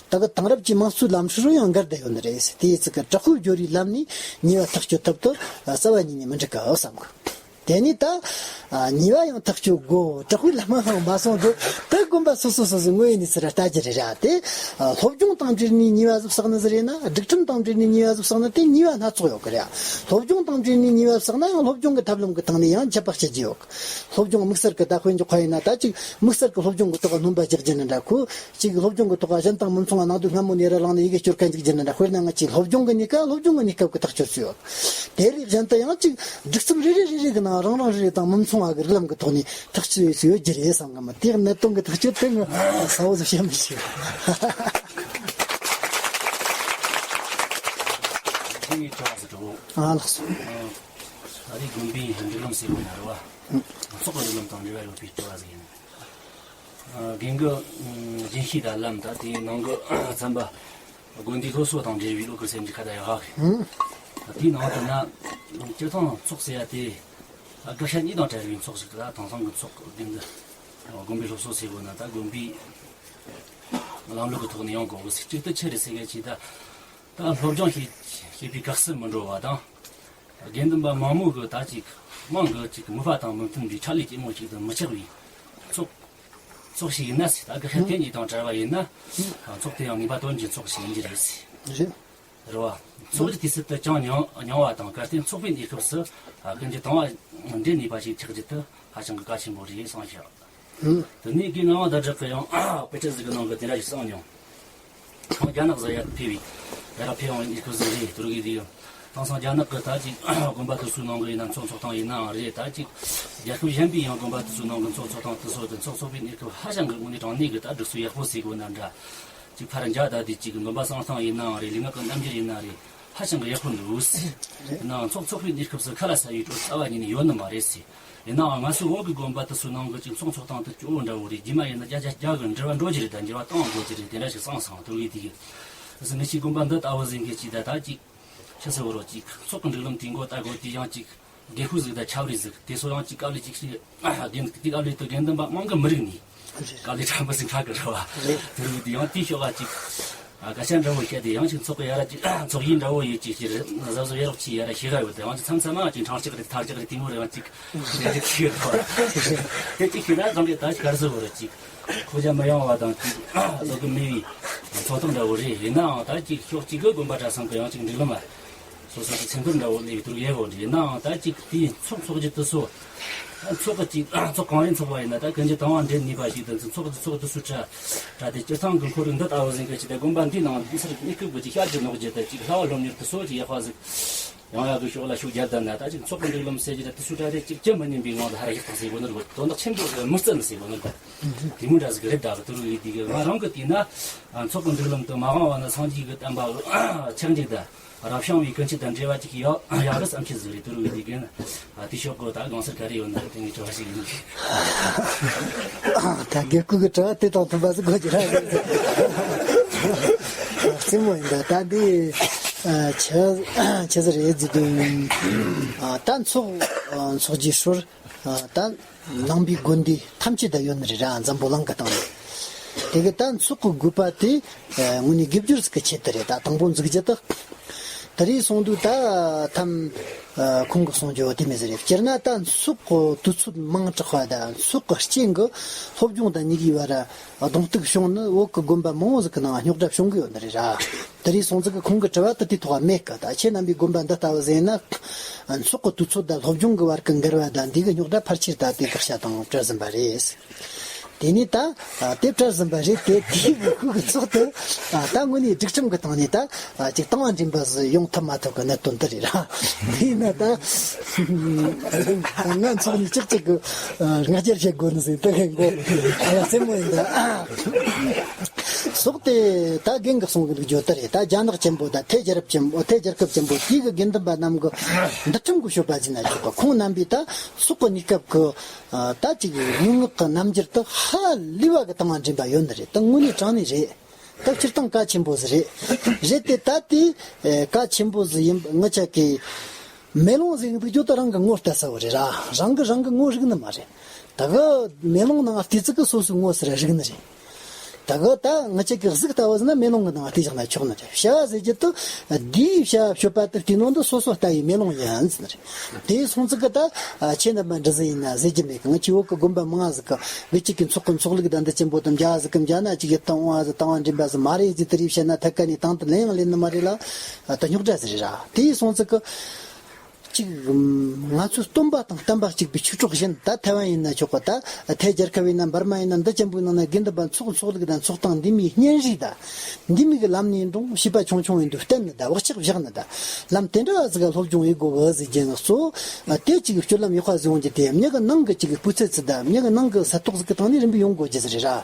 ད་གི་དེང་རབས་ཀྱི་དམངས་གཙོའི་ལམ་སྲོལ་ཡང་འགལ་བསྡད་ཡོད་ནི་རེད། དེ་ཡི་ཚིག་གི་དྲག་པོའི་སྦྱོར་བའི་ལམ་ནས་ཉེས་པ་ཐག་གཅོད་ཐུབ་དུས། ཨ། རྩ་བ་ཉིད་ནས་མི་འགྲིག་གི་བསམ་གི། དེ་ནས་ད། ཨ། ཉེས་པ་ཡང་ཐག་གཅོད་དགོས། དྲག་པོའི་ལམ་མ་ལྷུང་མ་སོང་དུས། ད་དགོན་པ་སོ་སོ་སོ་སོའི་ངོས་ནས་ཚུར་ལྟ་རྒྱུ་རེད་ར། དེ། ཨ། སློབ་སྦྱོང་དང་འབྲེལ་ནས་ཉེས་པ་ཟིག་བསགས་ནི་ཟིག་རེད་ན། སྒྲིག་ཁྲིམས་དང་འབྲེལ་ནས་ཉེས་པ་ཟིག་བསགས་ན་དེ་ཉེས་པ་སྣ་ཚོགས་ཡོད་གི་རེད། སློབ་སྦྱོང་དང་འབྲེལ་ནས་ཉེས་པ་བསགས་ན་ཡང་སློབ་སྦྱོང་གི་ཐབས་ལམ་གི་སྟེང་ནས་ཡང་ཆད་པ་གཅོད་རྒྱུ་ཡོད་གི། སློབ་སྦྱོང་དམིགས་བསལ་གི་ད་དཔེ་འཇོག་པ་ཡིན་ན། ད་ཅིག་དམིགས་བསལ་གི་སློབ་སྦྱོང་གི་ཐོག་ག་སྣོན་པ་རྒྱག་རྒྱུ་ནི་འདྲ། ཁོ་ཅིག་སློབ་སྦྱོང་གི་ཐོག་ག་གཞན་དང་མི་མཚུངས་པ་ནང་དུ་སྔ་མོ་ནས་ར་བླངས་ནས་ཡི་གེ་སྐྱོར་མཁན་ཅིག་རྒྱུ་ནི་འདྲ། དཔེར་ན་ང་ཆོའི་སློབ་སྦྱོང་གི་གནས་སྐབས། སློབ་སྦྱོང་གི་གནས་སྐབས་ཀྱི་ཐག་གཅོད་སུ་ཡོད། དེ་རིགས་གཞན་དུ་ཡང་ཅིག་སྒྲིག་རྩོམ་རེ་རེ་རེ་རེ་གི་ནང་རང་རང་རེ་རེ་དང་མི་མཚུངས་པ་གི་རིགས་ལམ་གི་ཐོག་ནས་ཐག་གཅོད་སུ་ཡོད་རྒྱུ་རེད་བསམ་གི། མི་དེའི་གནད་དོན་གི་ཐག་གཅོད་དེ་ངས་གསལ་བོ་ཟིག་བཤད་མི་ཤེས། ཁྱེད་ངས་དྲི་བ་ཟིག་དྲི་གོ། ཨ། ལགས་སོ། ཨ། ད་རེས་དགོན་པའི་སྒྲིག་ལམ་ཟེར་བ་ན་རེད་བ། ཚོགས་ཀྱི་སྒྲིག་ལམ་དང་འབྲེལ་བ་ཡོད་པའི་དྲི་བ་ཟིག་ཡིན། ཨ། རྒན་གྱི་རྒྱུན་ཤེས་དང་ལམ། ད་དེའི་ནང་གི་ཚན་པ། དགོན་སྡེའི་སློབ་གསོ་དང་འབྲེལ་བའི་བློ་ཁུར་སེམས་ཀྱི་ཁ་བརྡ་ཡག་ག་གི། ཨ། དེའི་ནང་དུ་ན་སྤྱིར་བཏང་ཚོགས་ཟེར་ཡ་དེ། ཨ། དགག་བྱ་གཉིས་དང་བྲལ་བའི་ཚོགས་ཤིག་ད་དེང་སང་གི་ཚོགས་དེ་འདི་དགོན་པའི་སློབ་གསོ་ཟེར་བ་ན། ད་དགོན་པའི་ལམ་ལུགས་ཀྱི་ཐོག་ནས་ཡོང་དགོས་གི་ཟེར། གཅིག་ཏུ་ཆི་རེད་ཟེར་གི་ཅིག་ད་ད་སློབ་སྦྱོང་བྱེད་བྱེད་པའི་ག་ས་མི་འགྲོ་བ་དང་། དགེ་འདུན་པ་མང་མོས་གི་ད་ཅིག་དམངས་གི་ཅིག་མོས་པ་དང་མི་མཐུན་པའི་ཕྲ་ལས་ལྕི་མོ་ཅིག་ཏུ་མི་ཆགས་པའི་ཚོགས། ཚོགས་ཤིག་ཡིན་ན་ཟེར། ད་གི་ཧེ་ཐེ་གཉིས་དང་བྲལ་བ་ཡིན་ན། ཨ། ཚོགས་དེ་ཡང་ངེས་པ་དོན་གྱི་ཚོགས་ཤིག་ཡིན་གྱི་རེད་ཟེར། རེད། རེད་བ། ཚོགས་ཀྱི་དུས་ཚོད་དུ་ཅང་ཉུང་ཉུང་བ་དང་། གལ་ཏེ་ཚོགས་པའི་གནས་སྐབས་སུ། ཨ། ཀུན་གྱིས་དང་བ་འདྲེས་ནུས་པ་ཞིག་ཆགས་རྒྱུ་དེ་ཧ་ཅང་གི་གལ་ཆེན་པོ་རེད་བསམ་ཤག། ཧུམ། དེ་ནས་གི་ངག་དབང་ཟླ་གྲགས་ཀྱིས་ཡང་དཔེ་ཁྲིད་ཟིག་གི་ནང་གི་དེ་འདྲ་ཞིག་གསུངས་མྱོང་། ཁོང་རྒྱ་ནག་ཟིག་ཡར་ཕེབས་པའི་ཡར་ཕེབས་ཡོང་བའི་གནས་སྐབས་ཟིག་རེད། དུ་རུ་གི་དེ་དེང་སང་རྒྱ་ནག་གི་ད་ཅིག་དགོན་པ་དེ་ཚོའི་ནང་གི་ཡིན་ན་ཚོགས་འཚོགས་སྟངས་ཡིན་ནའང་རེད། ད་ཅིག་རྒྱལ་ཁབ་གཞན་པའི་ཡང་དགོན་པ་དེ་ཚོའི་ནང་གི་ཚོགས་འཚོགས་སྟངས་དེ་ཚོ་དེ་ཚོགས་འཚོགས་པའི་གནས་སྐབས་ཧ་ཅང་གི་དངོས་གནས་དྲང་གནས་གི་ད་སྒྲིག་སྲོལ་ཡག་པོ་ཟེར་དགོས་ན་འདྲ། ཅིག་ཕར་འཇགས་ད་དེ་ཅིག་དགོན་པ་གསང་སྟངས་ཡིན་ནའང་རེད། ལུས་ངག་གི་རྣམ་འགྱུར་ཡིན་ན་རེད། ཧ་ཅང་གི་ཡག་པོ་འདུག་ཟེར། ཡིན་ནའང་ཚོགས་འཚོགས་པའི་གནས་སྐབས་སུ་ཁ་ལ་ཟ་བའི་བྲོ་རྩ་བ་ཉིད་ནས་ཡོད་ནི་མ་རེད་ཟེར། ཡིན་ནའང་ང་ཚོའི་བོད་ཀྱི་དགོན་པ་དེ་ཚོའི་ནང་གི་ཅིག་ཚོགས་འཚོགས་སྟངས་དེ་སྐྱོ་བོ་འདྲ་བོ་རེད། རྗེས་མ་ཡིན་ན་བརྒྱ་ཆ་བརྒྱ་གི་འགྱུར་བ་འགྲོ་རྒྱུ་རེད། ད་འགྱུར་བ་གཏོང་དགོས་རྒྱུ་རེད། དེ་འདྲ་ཞིག་གསུངས་སོང་། དུ་རུ་གི་དེ་གི་ཟེར། ངེད་ཀྱི་དགོན་པ་འདི་ལྟ་བུ་ཟིག་གི་ཅིག་ད་ད་ཅིག་ཆི་ཟེར་བ་རོ། ཅིག་ཚོགས་ཀྱི་སྒྲིག་ལམ་དེའི་མགོ་ལྟ་དགོས་དེ་ཡང་ཅིག་དགེ་བཤེས་ཟིག་དང་ཆབ་རིགས་ཟིག་དེ་ཚོ་ཡང་ཅིག་དཀའ་ལས་ཅིག་བྱེད། དགེ་དེ་དཀའ་ལས་དེ་དགེ་འདུན་པ་མང་གི་མི་རིགས་ནས་དཀའ་ལས་ཕྲན་བུ་ཟིག་འཕྲད་གི་རེད་བ། རེད། དེ་རིགས་དེ་ཡང་དེའི་ཕྱོགས་ལ་ཅིག་སྐད་ཆ་འདྲ་བོ་བཤད་དེ་ཡང་ཅིག་ཚོགས་གི་ཡ་ར་ཅིག་ཚོགས་ཡིག་འདྲ་བོ་ཡོད་ཅིག་ཅིག་གཟབ་གཟབ་ཡ་རོགས་ཅིག་ཡ་ར་ཤེས་ག་ཡོད་དེ་ཡང་ཅིག་མཚམས་མཚམས་མ་ཅིག་འཕྲང་ལྕགས་རེད་ཐག་ལྕགས་རེད་དེ་མོ་རེད། ཡང་ཅིག་དེ་ཅིག་ཤེས་རེད་བ། དེ་ཅིག་ཤེས་ན་གང་གི་ད་ཅིག་ག་རེ་ཟེར་བ་རེད། ཅིག་ཁོ་ཅག་མི་ཡོང་བ་དང་ཅིག་ལོ་གི་མི་བའི་ཚོགས་སྟངས་འདྲ་བོ་རེད། ཡིན་ནའང་ད་ཅིག་ཕྱོགས་གཅིག་གི་དགོན་པ་གྲྭ་ཚང་གི་ཡང་ཅིག་སྒྲིག་ལམ་ལ། སོ་སོ་གི་སེམས་ཁུར་འདྲ་བོ་ལས་ཡོད་དུ་ཡོད་བོ་འདྲ། ཡིན་ནའང་ད་ཅིག་དེའི་ཚོགས་འཚོགས་རྒྱུ་དེ་ཚོ། ཚོགས་ཀྱི་ཅིག་ཚོགས་གང་རེ་འཚོགས་པ་ཡིན་ན་ད་གན་གྱི་དང་བ་འདྲེན་ནུས་པ་ཞིག་དང་། ཚོགས་དེ་ཚོགས་དེ་ཚོ་གྲ་གྲ་དེ་སྤྱིར་བཏང་གི་ཁོར་ཡུག་འདི་ལྟ་བུ་ཟིན་གི་ཅིག་ད་དགོན་པ་འདིའི་ནང་འདི་སར་གནས་སྐབས་ཀྱི་ཅིག་ཤར་གྱི་ནོག་རྒྱུ་དང་ཅིག་ལྷ་བ་སློབ་གཉེར་དེ་ཚོ་ཅིག་ཡག་པ་ཟིག་ཡང་ཡག་གི་ཕྱོགས་ལ་ཤུགས་རྒྱབ་བསྡད་ན། ད་ཅིག་ཚོགས་ཀྱི་སྒྲིག་ལམ་ཟེར་གྱི་ད་དེ་ཚོ་གྲ་རེ་ཅིག་ཅི་མི་སྙམ་པའི་ངང་ལ་ཧ་ར་ཡག་ཐག་ཟེར་གོ་ནི་རེད། དོན་དག་ཆེན་པོ་མི་བརྩི་ནི་ཟེར་གོ་ནི་རེད། དེ་མོ་འདྲ་ཟིག་རེད། ད་གི་དུ་རུ་ཡི་དེ་གི་ང་རང་གི་དེ་ན་ཚོགས་ཀྱི་སྒྲིག་ལམ་དུ་མ་འོངས་པ་ན་སངས་རྒྱས་ཀྱི་བསྟན་པ་ཆགས་འཇིག་དང་། རབ་བྱུང་བའི་ཀུན་སྤྱོད་དང་འབྲེལ་བ་ཅིག་ཡོད་ཡག་གི་བསམ་ཤེས་ཟིག་རེད། དུ་རུ་ཡི་དེ་གན་དེ་ཤོག་གོ། ད་དགོངས་སར་ག་རེ་ཡོད་ན་དེ་ངའི་དྲི་བ་ཞིག་ཡིན་གི། ད་དགེ་སྐོས་ཀྱི་དྲི་བ་དེ་དང་མཐུན་པ་ཟིག་གོ་གི་ར། རྩེད་མོ་ཡིན་ད། ད་འདི་ཆི་ཆི་ཟིག་རེད་ཟེར་དུས། ད་ཚོགས་ཚོགས་ཀྱི་སྲོལ་ད་ནང་པའི་དགོན་སྡེ་ཐམས་ཅད་ད་ཡོད་ནི་རེད་ར། འཛམ་བུ་གླིང་གི་སྟེང་ནས། དེ་གི་ད་ཚོགས་ཀྱི་དགོས་པ་དེ་དངོས་གནས་དགེ་སྦྱོར་ཟིག་གི་ཆེད་དུ་རེད། ད་དང་པོ་འཛུགས་རྒྱུ་དེ། དེ་རིགས་སོང་དུས་ད་ཐམ་ཁོང་གི་གསུང་རྒྱུ་དེ་མི་ཟེར་རེད། སྤྱིར་ན་ད་ཚོགས་ཀྱི་དུས་ཚོད་མང་དྲགས་པ་དང་ཚོགས་ཀྱི་རྐྱེན་གྱིས་སློབ་སྦྱོང་དང་གཉིས་ཀའི་བར་གདོང་གཏུག་བྱུང་ནི་བོད་ཀྱི་དགོན་པ་མང་བོ་ཟིག་གི་ནང་རྙོག་དྲ་བྱུང་གི་ཡོད་ནི་རེད་ར། དེ་རིགས་སོང་ཙང་གི་ཁོང་གི་དྲི་བ་དེ་དེའི་ཐོག་མེད་གི། ད་ཁྱེད་རྣམ་པའི་དགོན་པ་འདི་ལྟ་བུ་ཟེར་ན། ཚོགས་ཀྱི་དུས་ཚོད་དང་སློབ་སྦྱོང་གི་བར་གྱི་འགལ་བ་དང་འདི་གི་རྙོག་དྲ་ཕལ་ཆེར་ད་དེ་དགག་བྱ་དང་བྲལ་ཟིན་པ་རེད། དེ་ནས་ད་དེ་བྲལ་ཟིན་པ་རེད་དེ། དེའི་གི་ཁོ་གི་ཚོགས་དེ་ད་དངོས་གནས་སྒྲིག་ཁྲིམས་ཀྱི་སྟེང་ནས་ད་ཅིག་བཏང་བ་འདྲེན་པ་ཟིག་ཡོང་ཐུབ་མ་ཐུབ་ཀྱི་གནད་དོན་འདི་རེད་ར། དེས་ན་ད་ང་ཚོགས་ནས་ཅིག་ཅིག་གི་ང་རྒྱལ་བྱེད་དགོས་ནི་ཟིག་དེ་གི་མགོ་ཨ་ཡ་སེམས་མོ་ཡིན་ད། སོགས་ཏེ་ད་རྒན་གྱིས་གསུང་གི་འདུག་རྒྱུ་དེ་རེད། ད་རྒྱ་ནག་ཆེན་པོ་དང་ཐའེ་རྒྱལ་རབས་ཆེན་པོ། ཐའེ་རྒྱལ་ཁབ་ཆེན་པོ་དེའི་གི་དགེ་འདུན་པ་རྣམས་ཀྱི་འདུལ་ཁྲིམས་ཀྱི་སྤྱོད་པ་ཟེར་ན་ཆོག་གི། ཁོང་རྣམ་པས་ད་ཚོགས་ཀྱི་གནས་སྐབས་ཀྱི་ད་ཅིག་ལུས་ངག་གི་རྣམ་འགྱུར་དེ་ཧ་ལས་པ་གི་བཏང་བ་འདྲེན་པ་ཡོད་ནི་རེད། ད་དངོས་གནས་དྲང་གནས་རེད། ད་སྤྱིར་བཏང་གལ་ཆེན་པོ་ཟིག་རེད། རེད་དེ་ད་དེ་གལ་ཆེན་པོ་ཟིག་ཡིན་པ་ངི་ཆ་གི་མེ་ལོང་ཟེར་གི་འདུག་རྒྱུ་དེ་རང་གི་ངོ་ལྟ་ས་བོ་རེད་ར། རང་གི་རང་གི་ངོ་རིག་ནི་མ་རེད། ད་གི་མེ་ལོང་ནང་བལྟས་ཚིག་གི་སོ་སོའི་ངོ་ཟེར་རིག་ནི་རེད། ད་གི་ད་ང་ཅག་གི་གཟུགས་ལྟ་བུ་ཟེར་ན་མེ་ལོང་གི་ནང་བལྟས་བཞག་ན་ཆོག་ནི་རེད། བྱ་བ་ཟེར་རྒྱུ་དེ་འདིའི་བྱ་བ་སྤྱོད་པ་དེ་བལྟས་ནོ་འདི་སོ་སོ་ལྟ་བུའི་མེ་ལོང་ཡིན་ཟེར་ནི་རེད། དེའི་སོང་ཚིག་གི་ད་ཁྱེད་རྣམ་པ་འདྲི་ཟིན་ཡིན་ན་ཟེར་རྒྱུ་མེད་གི། ང་ཆེ་བོ་གི་དགོན་པ་མང་ཟིག་གི་གི་གཅིག་གི་ཚོགས་གི་ཚོགས་ལུགས་དང་འདི་ཆེན་པོ་དང་འཇའ་ཟིག་གི་འཇའ་ན་གཅིག་གི་དང་བ་ཟིག་དང་བ་འདྲེན་པ་ཟིག་མ་རེད་ཟེར། དེ་རིགས་བཤད་ན་ཐད་ཀ་ནས་དང་དུ་ལེན་ཡང་ལེན་ནི་མ་རེད་ལ། ད་རྙོག་དྲ་ཟིག་རེད་ར། དེའི་སོང་ཚིག་གི་གཅིག་ང་ཚོའི་སྟོན་པ་དང་བསྟན་པ་གཅིག་པའི་ཆོས་གྲོགས་གཞན། ད་ཐའེ་ཝན་ཡིན་ན་ཆོག་གི། ད་ཐའེ་རྒྱལ་ཁབ་ཡིན་ན་འབར་མ་ཡིན་ན་འདི་ཅན་པོའི་ནང་ན་དགེ་འདུན་པ་ཚོགས་ཚོགས་ལུགས་དང་ཚོགས་སྟངས་འདི་མིའི་གཉེན་རིགས་དང་། འདི་མི་གི་ལམ་ནས་འགྲོ་བྱིས་པ་ཆུང་ཆུང་ཡིན་དུས་བསྟན་ནི་ད་བག་ཆགས་བཞག་ནི་ད། ལམ་དེ་འདྲ་ཟིག་ག་སློབ་སྦྱོང་ཡེད་དགོ་གི་ཟེར་རྒྱུ་ནི་གཙོ། དེ་གཅིག་གི་སྤྱོད་ལམ་ཡག་པ་ཟིག་ཡོང་རྒྱུ་དེ་མྱི་གི་ནང་གི་གཅིག་གི་སྤུས་ཚད་ཚུལ་ད་མྱི་གི་ནང་གི་ས་ཐོག་ཟིག་གི་སྟེང་ནས་རིམ་པས་ཡོང་དགོ་རྒྱུ་ཟིག་རེད་ར།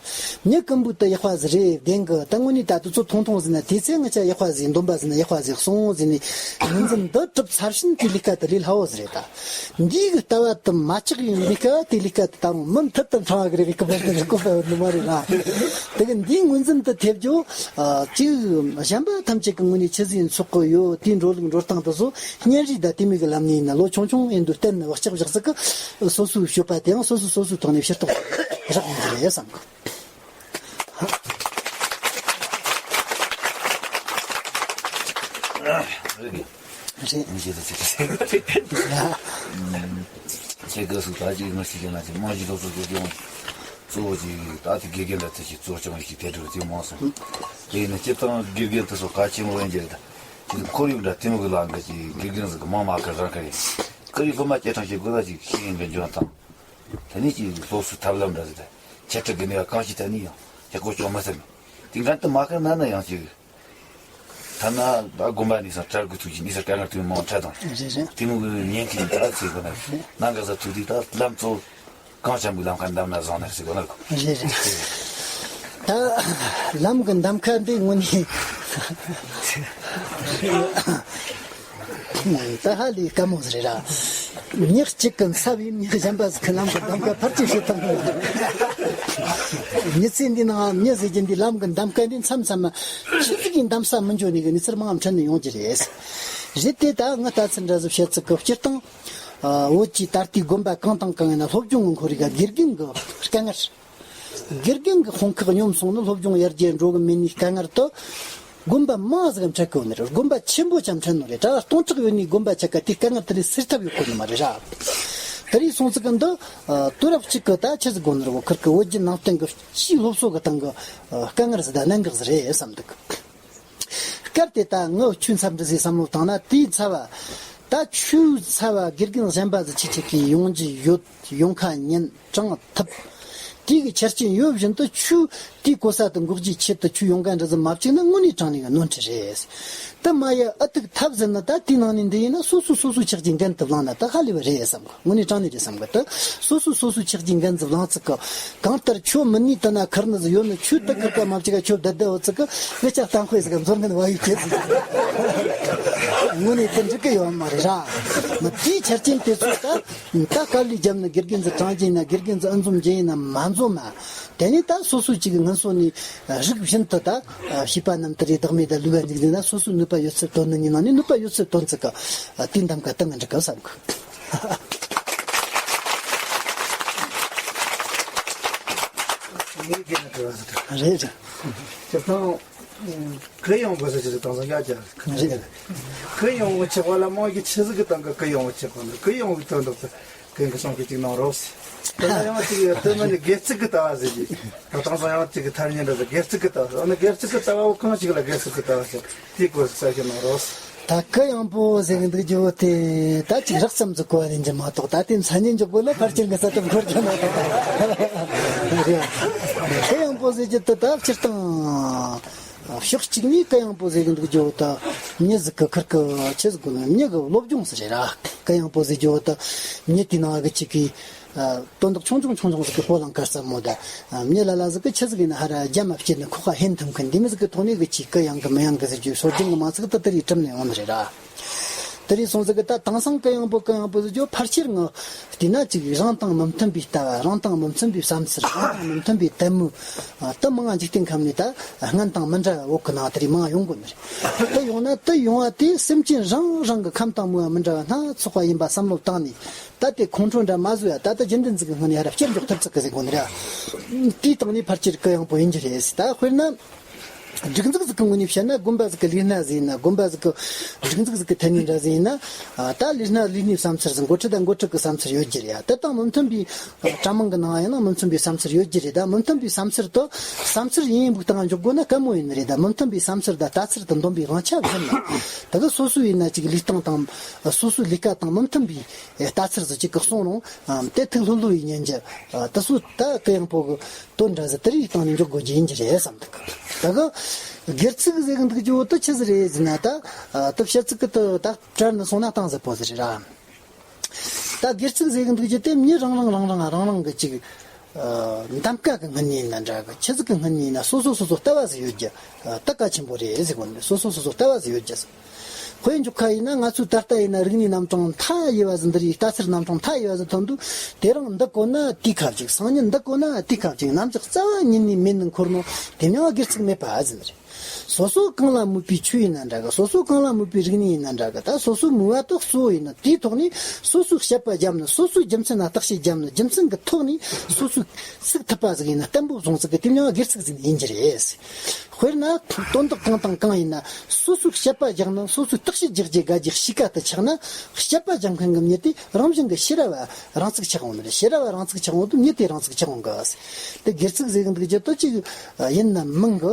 མྱི་ཀུན་པོ་དེ་ཡག་པ་ཟིག་རེད་བདེན་གི། ད་དངོས་གནས་ད་དུ་ཚོ་ཐུང་ཐུང་ཟིག་ན་དེ་ཚེ་ང་ཅག་ཡག་པ་ཟིག་འདོན་པ་ཟིག་ན་ཡག་པ་ཟིག་སོང་ཟིག་ནས་ངོས་འཛིན་འདི་གྲུབ་ཚར་ཕྱིན་དེ་ལས་ཀ་དེ་ལས་སླ་བོ་ཟིག་རེད་ད། འདིའི་གི་ལྟ་བ་དེ་མ་ཆགས་ཡིན་ལས་ཀ་དེ་ལས་ཀ་དེ་ད་རུང་མུ་མཐུད་དུ་འཕྲང་བ་གི་རེད། གི་བར་དུ་རེ་སྐུལ་པ་ཡོད་ནི་མ་རེད་ལ། དེ་གི་འདིའི་ངོས་འཛིན་དུ་ཐེབས་རྒྱུ་ཨ་གཅིག་གཞན་པ་ཐམས་ཅད་ཀྱི་ངོས་ནས་ཆི་ཟིག་ཡིན་ཚོགས་གི་ཡོད། དེའི་འགྲོ་ལུགས་འགྲོ་སྟངས་དེ་ཚོ་གཉེན་རིགས་དང་དེ་མོ་གི་ལམ་ནས་ཡིན་ན་ལོ་ཆུང་ཆུང་ཡིན་དུས་བསྟན་ནས་བག་ཆགས་བཞག་ཟིག་གི་སོ་སོའི་སྤྱོད་པ་དེའང་སོ་སོ་སོ་སོའི་ཐོག་ནས་ཕྱིར་གཏོང་རག་ཡོང་གི་རེད་བསམ་གི། རེད། མི་ཤེས་ད་ཅིག་ཡ། ཁྱེད་ག་སུ་ད་ཅིག་ང་ཞིག་ཡིན་ན་ཅིག་རྨང་གཞི་སློབ་གསོ་སློབ་སྦྱོང་གཙོ་བོ་ཅིག་ད་དེ་དགེ་རྒན་ལ་དེ་ཞིག་གཙོ་སྐྱོང་ཞིག་དེ་འདྲ་དེ་མང་སོང་། དེ་ཡིན་ན་སྤྱིར་བཏང་དགེ་རྒན་དེ་ཚོ་གལ་ཆེན་པོ་ཡིན་གྱི་རེད། ད་ཅིག་ཁོར་ཡུག་འདྲ་དེ་མོ་གི་ལ་འགའ་ཅིག་དགེ་རྒན་ཟིག་གི་མང་མ་ག་རང་ག་ཡིན་ཁོར་ཡུག་སློབ་མ་སྐྱེལ་སྟངས་ཞིག་དགོས་ད་ཅིག་ཤེས་ཡོན་གི་འཇོན་ཐང་། དེ་ནས་ཅིག་སློབ་གསོའི་ཐབས་ལམ་འདྲ་ཟིག་དང་། ཆེ་ཕྲ་གི་ནུས་པ་གང་ཞིག་ཐད་ནས་ཡང་ཡག་པོ་བྱུང་མ་ཟད་མེད། དེ་འགན་དུ་མ་ཁུར་ན་ན་ཡང་ཅིག་ཐ་ན་ད་དགོན་པ་ནས་སང་གྲྭ་རྒོད་ཚུགས་ཀྱི་ནས་སར་དཀའ་ངལ་དུ་མང་འཕྲད་དང་། རེད་རེད། དེ་མོ་གི་ཉེན་ཁའི་ད་ཚེ་གོ་ན་ནང་ག་ས་ཐུག་དུས་ད་ལམ་གཙོ་གང་ཆེན་པོའི་ལམ་ཁ་འདམ་ན་བཟང་ན་ཟེར་གོ་ན་གོ། རེད་རེད། ད་ལམ་གི་འདམ་ཁ་འདི་དངོས་གནས་ད་ཧ་ལས་དཀའ་མོ་ཟིག་རེད་ར། མྱི་གཅིག་གི་འཚབ་ཡིན། མྱི་གཞན་པ་ཟིག་གི་ལམ་གི་འདམ་ཁ་ཕར་ཅིག་བྱེད་ཐུབ་མི་འདུག་མྱི་ཚེ་འདི་ནང་མྱི་ཟེར་རྒྱུ་འདི་ལམ་གི་འདམ་ཁ་འདི་མཚམས་མཚམས་མ་ཆི་ཟིག་གིས་འདམ་ས་མི་འཇོག་ནི་གི་གནས་ཚུལ་མང་ང་འཕྲད་ནས་ཡོང་རྒྱུ་རེད། རེད་དེ་ད་ངི་ལྟ་ཚུལ་འདྲ་ཟིག་བཤད་ཚིག་གི་སྤྱིར་བཏང་། ཨ། བོད་ཀྱི་ད་ལྟའི་དགོན་པ་གང་དང་གང་ཡིན་ན་སློབ་སྦྱོང་གི་ཁོར་ཡུག་དགེ་རྒན་གྱི་དཀའ་ངལ། དགེ་རྒན་གྱི་དཔུང་ཁག་སྙོམས་སོང་ན་སློབ་སྦྱོང་ཡར་རྒྱས་འགྲོ་གི་མེད་ནི་དཀའ་ངལ་དུ། དགོན་པ་མང་ཟིག་འཕྲད་གི་ཡོད་ནི་རེད། དགོན་པ་ཆེན་པོ་ཅིག་འཕྲད་ནོ་རེད། གྲྭ་བ་སྟོང་ཕྲག་ཡོད་ནི་དགོན་པ་ཆ་ག་དེ་དཀའ་ངལ་དེ་ལས་སེལ་ཐབས་ཡོད་གོ་ནི་མ་རེད་ར། དེ་རིགས་སོང་ཙི་གི་འདི། ཨ། དུས་རབས་གཅིག་གི་ད་ཆི་ཟིག་དགོ་ནི་རེད་གོ། ཁུར་གི་བོད་བརྒྱུད་ནང་བསྟན་གྱི་སྤྱིའི་སློབ་གསོ་གི་སྟེང་གི། ཨ། དཀའ་ངལ་ཟིག་དང་གནད་འགག་ཟིག་རེད་བསམ་འདུག་སྐབས་དེ་ད་ངི་ཆོས་འཚབ་འདྲི་ཟིག་བསམ་བློ་བཏང་ན་དེའི་ཚབ་བ། ད་ཆོས་ཚབ་བ་དགེ་རྒན་གཞན་པ་ཟིག་ཆི་ཆི་གིས་ཡོང་རྒྱུ་ཡོད། ཡོང་ཁ་ཉན་དྲང་ཐུབ། དེའི་གི་ཆ་རྐྱེན་ཡོད་བཞིན་དུ་ཆོས་དེའི་གོ་ས་དུ་འགོག་རྒྱུའི་ཆེད་དུ་ཆོས་ཡོང་ག་འདྲ་ཟིག་མ་བཅུག་ན་དངོས་གནས་དྲང་གནས་གི་ནོར་འཁྲུལ་རེད། དེ་མ་ཡ་ཨ་ཐུག་ཐབས་ཟིན་ན་ད་དེའི་ནང་ནས་འདི་ཡིན་ན་སོ་སོ་སོ་སོའི་ཆགས་ཀྱི་འགན་དུ་བླངས་ན་ད་ཧ་ལས་པ་རེད་བསམ་གི། དངོས་གནས་དྲང་གནས་རེད་བསམ་གི། ད་སོ་སོ་སོ་སོའི་ཆགས་ཀྱི་འགན་དུ་བླངས་ཚིག་གི། གང་ལྟར་ཆོས་མི་ནུས་དུ་ན་ཁུར་ནི་ཟིག་ཡོད་ནི། ཆོས་དུ་ཁུར་ཀ་མ་བཅུག་ག་ཆོས་བདེ་བདེ་འོ་ཚིག་གི། དངུལ་ལྕགས་གཏམ་དཔེ་ཟིག་ག་མཛོར་ངན་བ་ཡུལ་སྐྱེས་ཟིག་དངོས་གནས་དེ་འགྲིག་གི་ཡོད་མ་རེད་ར། མི་དེའི་ཆ་རྐྱེན་དེ་ཚོ་ད། ད་དཀའ་ལས་བརྒྱབ་ནི་དགེ་རྒན་ཚོ་དྲང་རྒྱུ་ཡིན་ན། དགེ་རྒན་ཚོ་ཨ་འཛོམས་རྒྱུ་ཡིན་ན་མ་འཛོམས་ན། དེ་ནས་ད་སོ་སོ་གཅིག་གི་ངན་སོང་ནས་རིགས་བཞིན་དུ་ད་བྱིས་པ་རྣམས་དེ་རེད། བདག་མེད་ད་ལུས་པ་འཇིག་རྟེན་ན་སོ་སོའི་ནུས་པ་ཡོད་ཚད་བཏོན་ནི་ཡིན་ན་ནི་ནུས་པ་ཡོད་ཚད་བཏོན་ཚིག་གི། དེའི་འདམ་ཁ་གཏིང་ང་འགྲིག་གི་བསམ་གི། རེད་རེད། སྤྱིར་བཏང་གུ་ཡངས་པོ་ཟེར་གྱི་རེད། དེང་སང་ཡ་རྒྱ་རེད། གུ་ཡངས་པོ་ཆགས་པ་ལ་དམངས་ཀྱི་ཆི་ཟིག་གི་སྟེང་གི་གུ་ཡངས་པོ་ཆགས་པ་ནི། གུ་ཡངས་པོའི་དོན་དག་ཏུ་གན་གི་སོང་གི་ཅིག་གནང་རོགས་ཟེར། དེ་ལ་ཡང་ཅིག་ཡོད་དེ་མིན་ནི་སྒེར་ཚུགས་ཀྱི་ལྟ་བ་ཟེར་གྱི། ད་དེང་སང་ཡང་ཅིག་གི་ཐ་སྙད་འདྲ་ཟེར། སྒེར་ཚུགས་ཀྱི་ལྟ་བ་ཟེར། ཨ་ནི་སྒེར་ཚུགས་ཀྱི་ལྟ་བ་བོ་གང་ཞིག་ལ་སྒེར་ཚུགས་ཀྱི་ལྟ་བ་ཟེར། དེའི་སྐོར་གསལ་བཤད་གནང་རོགས། ད་གུ་ཡངས་པོ་ཟེར་གི་འདུག་རྒྱུ་བོ་དེ་ད་ཅིག་རགས་ཙམ་ཟིག་གོ་བ་ལེན་གྱི་མ་གཏོགས། ད་དེ་མཚན་སྙན་འཇོག་དགོས་ན་ཕལ་ཆེར་གི་ས་ཐོབ་འཁོར་གྱི་མ་རེད། གུ་ཡངས་པོ་ཟེར་རྒྱུ་དེ་ད་སྤྱིར་བཏང་ཕྱོགས་གཅིག་ནས་གུ་ཡངས་པོ་ཟེར་གི་འདུག་རྒྱུ་བོ་ད་མྱི་ཟིག་གི་ཁུར་གི་ཆི་ཟིག་དགོས་ན་མྱི་གི་སློབ་སྦྱོང་ཟིག་རེད་ར། གུ་ཡངས་པོ་ཟེར་རྒྱུ་བོ་ད་མྱི་དེ་ནང་གི་ཅིག་གི། ཨ། དོན་དག་ཆུང་ཆུང་ཆུང་ཆུང་ཟིག་གི་སྤོ་ལངས་དཀའ་ས་མོ་ད། ཨ། མྱི་ལ་ལ་ཟིག་གི་ཆི་ཟིག་ཡིན་ན་ཧ་ར་རྒྱ་མ་བསྐྱེད་ནས་ཁོག་ཁ་ཧན་ཐུམ་མཁན་འདི་མི་ཟིག་གི་ཐོག་ནས་གི་ཅིག་གུ་ཡངས་གི་མི་ཡངས་གི་ཟེར་རྒྱུའི་སྲོལ་རྒྱུན་གི་མིང་ཚིག་དེ་དེ་རིགས་གྲུབ་ནས་ཡོང་ནི་རེད་ར། དེ་རིགས་སོང་ཟིག་གི་ད་དེང་སང་གུ་ཡངས་པོ་གུ་ཡངས་པོ་ཟེར་རྒྱུ་ཕལ་ཆེར་ངི་བལྟས་ན་ཅིག་རང་དང་མི་མཐུན་པའི་ལྟ་བ། རང་དང་མི་མཐུན་པའི་བསམ་ཚུལ། རང་དང་མི་མཐུན་པའི་དད་མོས། ཨ། དེ་མང་ང་འཇིག་རྟེན་ཁམས་ནས་ད་སྔན་དང་མི་འདྲ་བ་བོད་གི་ནང་དེ་རིགས་མང་ང་ཡོང་གོ་ནི་རེད། དེ་ཡོང་ན་དེ་ཡོང་བ་དེ་སེམས་ཅན་རང་རང་གི་ཁམས་དང་མོས་པ་མི་འདྲ་བ་སྣ་ཚོགས་པ་ཡིན་པ་བསམ་བློ་བཏང་ནས། ད་དེ་ཁོང་ཁྲོ་འདྲ་མ་བཟོ་ཡ། ད་ལྟ་རྒྱུན་ལྡན་ཟིག་གི་སྔོན་ནས་ཡར་བསྐྱར་འཇོག་ཐུབ་ཚིག་གི་ཟེར་དགོས་ནི་རེད། དེའི་སྟེང་ནས་ཕལ་ཆེར་གུ་ཡངས་པོ་ཡིན་རྒྱུ་རེད། ད་དཔེར་ན། སྒྲིག་འཛུགས་ཟིག་གི་ངོས་ནས་བཤད་ན་དགོན་པ་ཟིག་གི་ལས་སྣ་ཟིག་ཡིན་ན། དགོན་པ་ཟིག་གི་སྒྲིག་འཛུགས་ཟིག་གི་ཐད་ནས་འདྲ་ཟིག་ཡིན་ན། ཨ། ད་ལས་སྣ་ལས་སྣའི་བསམ་ཚུལ་ཟིག་འགོ་ཁྲིད་དང་འགོ་ཁྲིད་གི་བསམ་ཚུལ་ཡོད་རྒྱུ་རེད་ཡ། དེ་དང་མི་མཐུན་པའི་གྲྭ་མང་གི་ནང་ཡིན་ན་མི་མཐུན་པའི་བསམ་ཚུལ་ཡོད་རྒྱུ་རེད། ད་མི་མཐུན་པའི་བསམ་ཚུལ་དུ་བསམ་ཚུལ་ཡིན་ཡིན་འབུག་སྟངས་འཇོག་དགོས་ན་དཀའ་མོ་ཡིན་ནི་རེད། ད་མི་མཐུན་པའི་བསམ་ཚུལ་དང་ལྟ་ཚུལ་དུ་འདོམས་པའི་དབང་ཆ་བཞིན་ན། ད་གི་སོ་སོ་ཡིན་ན་ཅིག་ལུས་སྟངས་དང་སོ་སོའི་ལས་ཀ་དང་མི་མཐུན་པའི་ལྟ་ཚུལ་ཟིག་ཅིག་གི་གསུང་རུང་། ཨ། དེ་ཐུགས་ལྷོད་ལྷོད་ཡིན་ཉན་རྒྱུ། ཨ། དེ་ཚོ་ད་གུ་ཡངས་པོ་གི་དོན་འདྲ་ཟིག་དེ་རིགས་སྟེང་ནས་འཇོག་དགོས་རྒྱུ་ཡིན་གྱི་རེད་བསམ་འདུག་ད་གི་སྒེར་ཚུགས་ཟེར་གི་འདུག་རྒྱུ་བོ་དེ་ཆི་ཟིག་རེད་ཟེར་ན། ད་ཨ་དེ་བཤད་ཚིག་གི་དེ་ད་བྲལ་ནས་སོང་ན་གཏིང་ཟབ་པོ་ཟིག་རེད་ར། ད་སྒེར་ཚུགས་ཟེར་གི་འདུག་རྒྱུ་དེ་མྱི་རང་རང་རང་རང་རང་རང་གི་ཅིག་ཨ་འདམ་ཀ་གི་སྔུན་ནས་ཡིན་ན་འདྲ་གི། ཆི་ཟིག་གི་སྔུན་ནས་ཡིན་ན་སོ་སོ་སོ་སོ་ལྟ་བ་ཟིག་ཡོད་རྒྱུ། ཨ་ད་གལ་ཆེན་པོ་རེད་ཟེར་གོ་ནི། སོ་སོ་སོ་སོ་ལྟ་བ་ཟིག་ཡོད་རྒྱུ་ཟེར། དཔེ་འཇོག་ཁ་ཡིན་ན་ང་ཚོའི་ད་ལྟ་ཡིན་ན་རིག་གནས་རྣམ་གྲངས་མཐའ་ཡས་པ་ཟིག་འདི་རིགས། ལྟ་ཚུལ་རྣམ་གྲངས་མཐའ་ཡས་པ་ཟིག་ཐོན་དུས། དེ་རིང་འདི་གོ་ན་དེའི་ཁ་ཅིག་སང་ཉིན་འདི་གོ་ན་དེའི་ཁ་ཅིག་རྣམ་གཞག་རྩ་བ་ཉིད་ནས་མེད་ནི་འཁོར་ནོ་དེ་མྱིང་ང་སྒེར་ཚུགས་མེད་པ་ཟིག་རེད། སོ་སོ་གང་ལ་མོས་པའི་ཆོས་ཡིན་ན་འདྲ་གི། སོ་སོ་གང་ལ་མོས་པའི་རིག་གནས་ཡིན་ན་འདྲ་གི། ད་སོ་སོའི་མོས་པ་དེ་གཙོ་བོ་ཡིན་ན། དེའི་ཐོག་ནས་སོ་སོའི་དཔྱད་པ་བརྒྱབ་ནས། སོ་སོའི་རྒྱུ་མཚན་ལ་བརྟག་དཔྱད་བརྒྱབ་ནས། རྒྱུ་མཚན་གི་ཐོག་ནས་སོ་སོས་ཚུགས་ཐུབ་པ་ཟིག་ཡིན་ན་བརྟན་པོ་བཟུང་ཚུགས་གི། དེ་མྱིང་ང་སྒེར་ཚུགས་ཟིག་ཡིན་རྒྱུ་རེད། དཔེར་ན། དོན་དག་གང་དང་གང་ཡིན་ན་སོ་སོས་དཔྱད་པ་རྒྱག་ན། སོ་སོས་བརྟག་དཔྱད་རྒྱག་རྒྱུ་དགའ་རྒྱུ་གཤིས་ཀ་དེ་ཆགས་ན། དཔྱད་པ་རྒྱག་མཁན་གྱི་མྱི་དེ་རང་བཞིན་གྱིས་ཕྱི་ར་བ་རང་ཚུགས་ཆགས་འོང་ནི་རེད། ཕྱི་ར་བ་རང་ཚུགས་ཆགས་འོང་དུས་མྱི་དེ་རང་ཚུགས་ཆགས་འོང་གི། དེ་སྒེར་ཚུགས་ཟེར་གི་འདུག་རྒྱུ་དེ་ཅིག་ཡིན་ན་མིན་གི།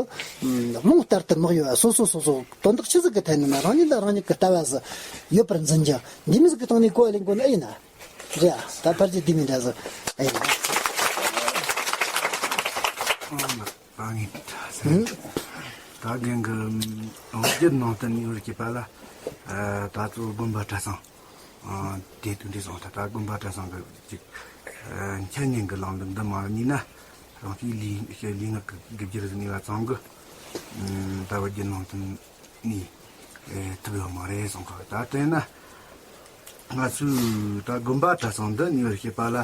ཨ་རླུང་ལྟར་དུ་མི་གཡོ་བ། སོ་སོ་སོ་སོ་དོན་དག་ཆི་ཟིག་གི་ཐད་ནས་ན་རང་ཉིད་ལ་རང་ཉིད་ཀྱི་ལྟ་བ་ཟིག་ཡོད་པར་འཛིན་རྒྱུ། འདི་མོ་ཟིག་གི་སྟེང་ནས་གོ་བ་ལེན་དགོས་ནི་ཨེ་ཡིན་ན། རེད་ཨ། ད་ཕལ་ཆེར་དེ་མོ་འདྲ་ཟིག་ཨེ་ཡིན་ན། ཨ་ངས་ད་རྒན་གྱི་ལོ་རྒྱུས་ནང་དུ་ནི་བར་སྐྱེས་པ་ལ། ད་གཙོ་བོ་དགོན་པ་གྲྭ་ཚང་དེ་དུ་འདྲ་སོང་། ད་ད་དགོན་པ་གྲྭ་ཚང་གི་ཅིག་འཆད་ཉན་གྱི་ལམ་ལུགས་འདི་མ་ཉིད་ན་རང་གི་ལུས་ལུས་ངག་གི་སྒྲིབ་སྦྱོར་ཟིན་ནས་ལ་ཚང་གི་ད་བར་གྱི་ནང་དུ་ནི་ཐུབ་ཡོད་མ་རེད་གསུངས་གི། ད་དེ་ན་ང་ཚོའི་ད་དགོན་པ་གྲྭ་ཚང་འདི་ནི་བར་སྐྱེས་པ་ལ་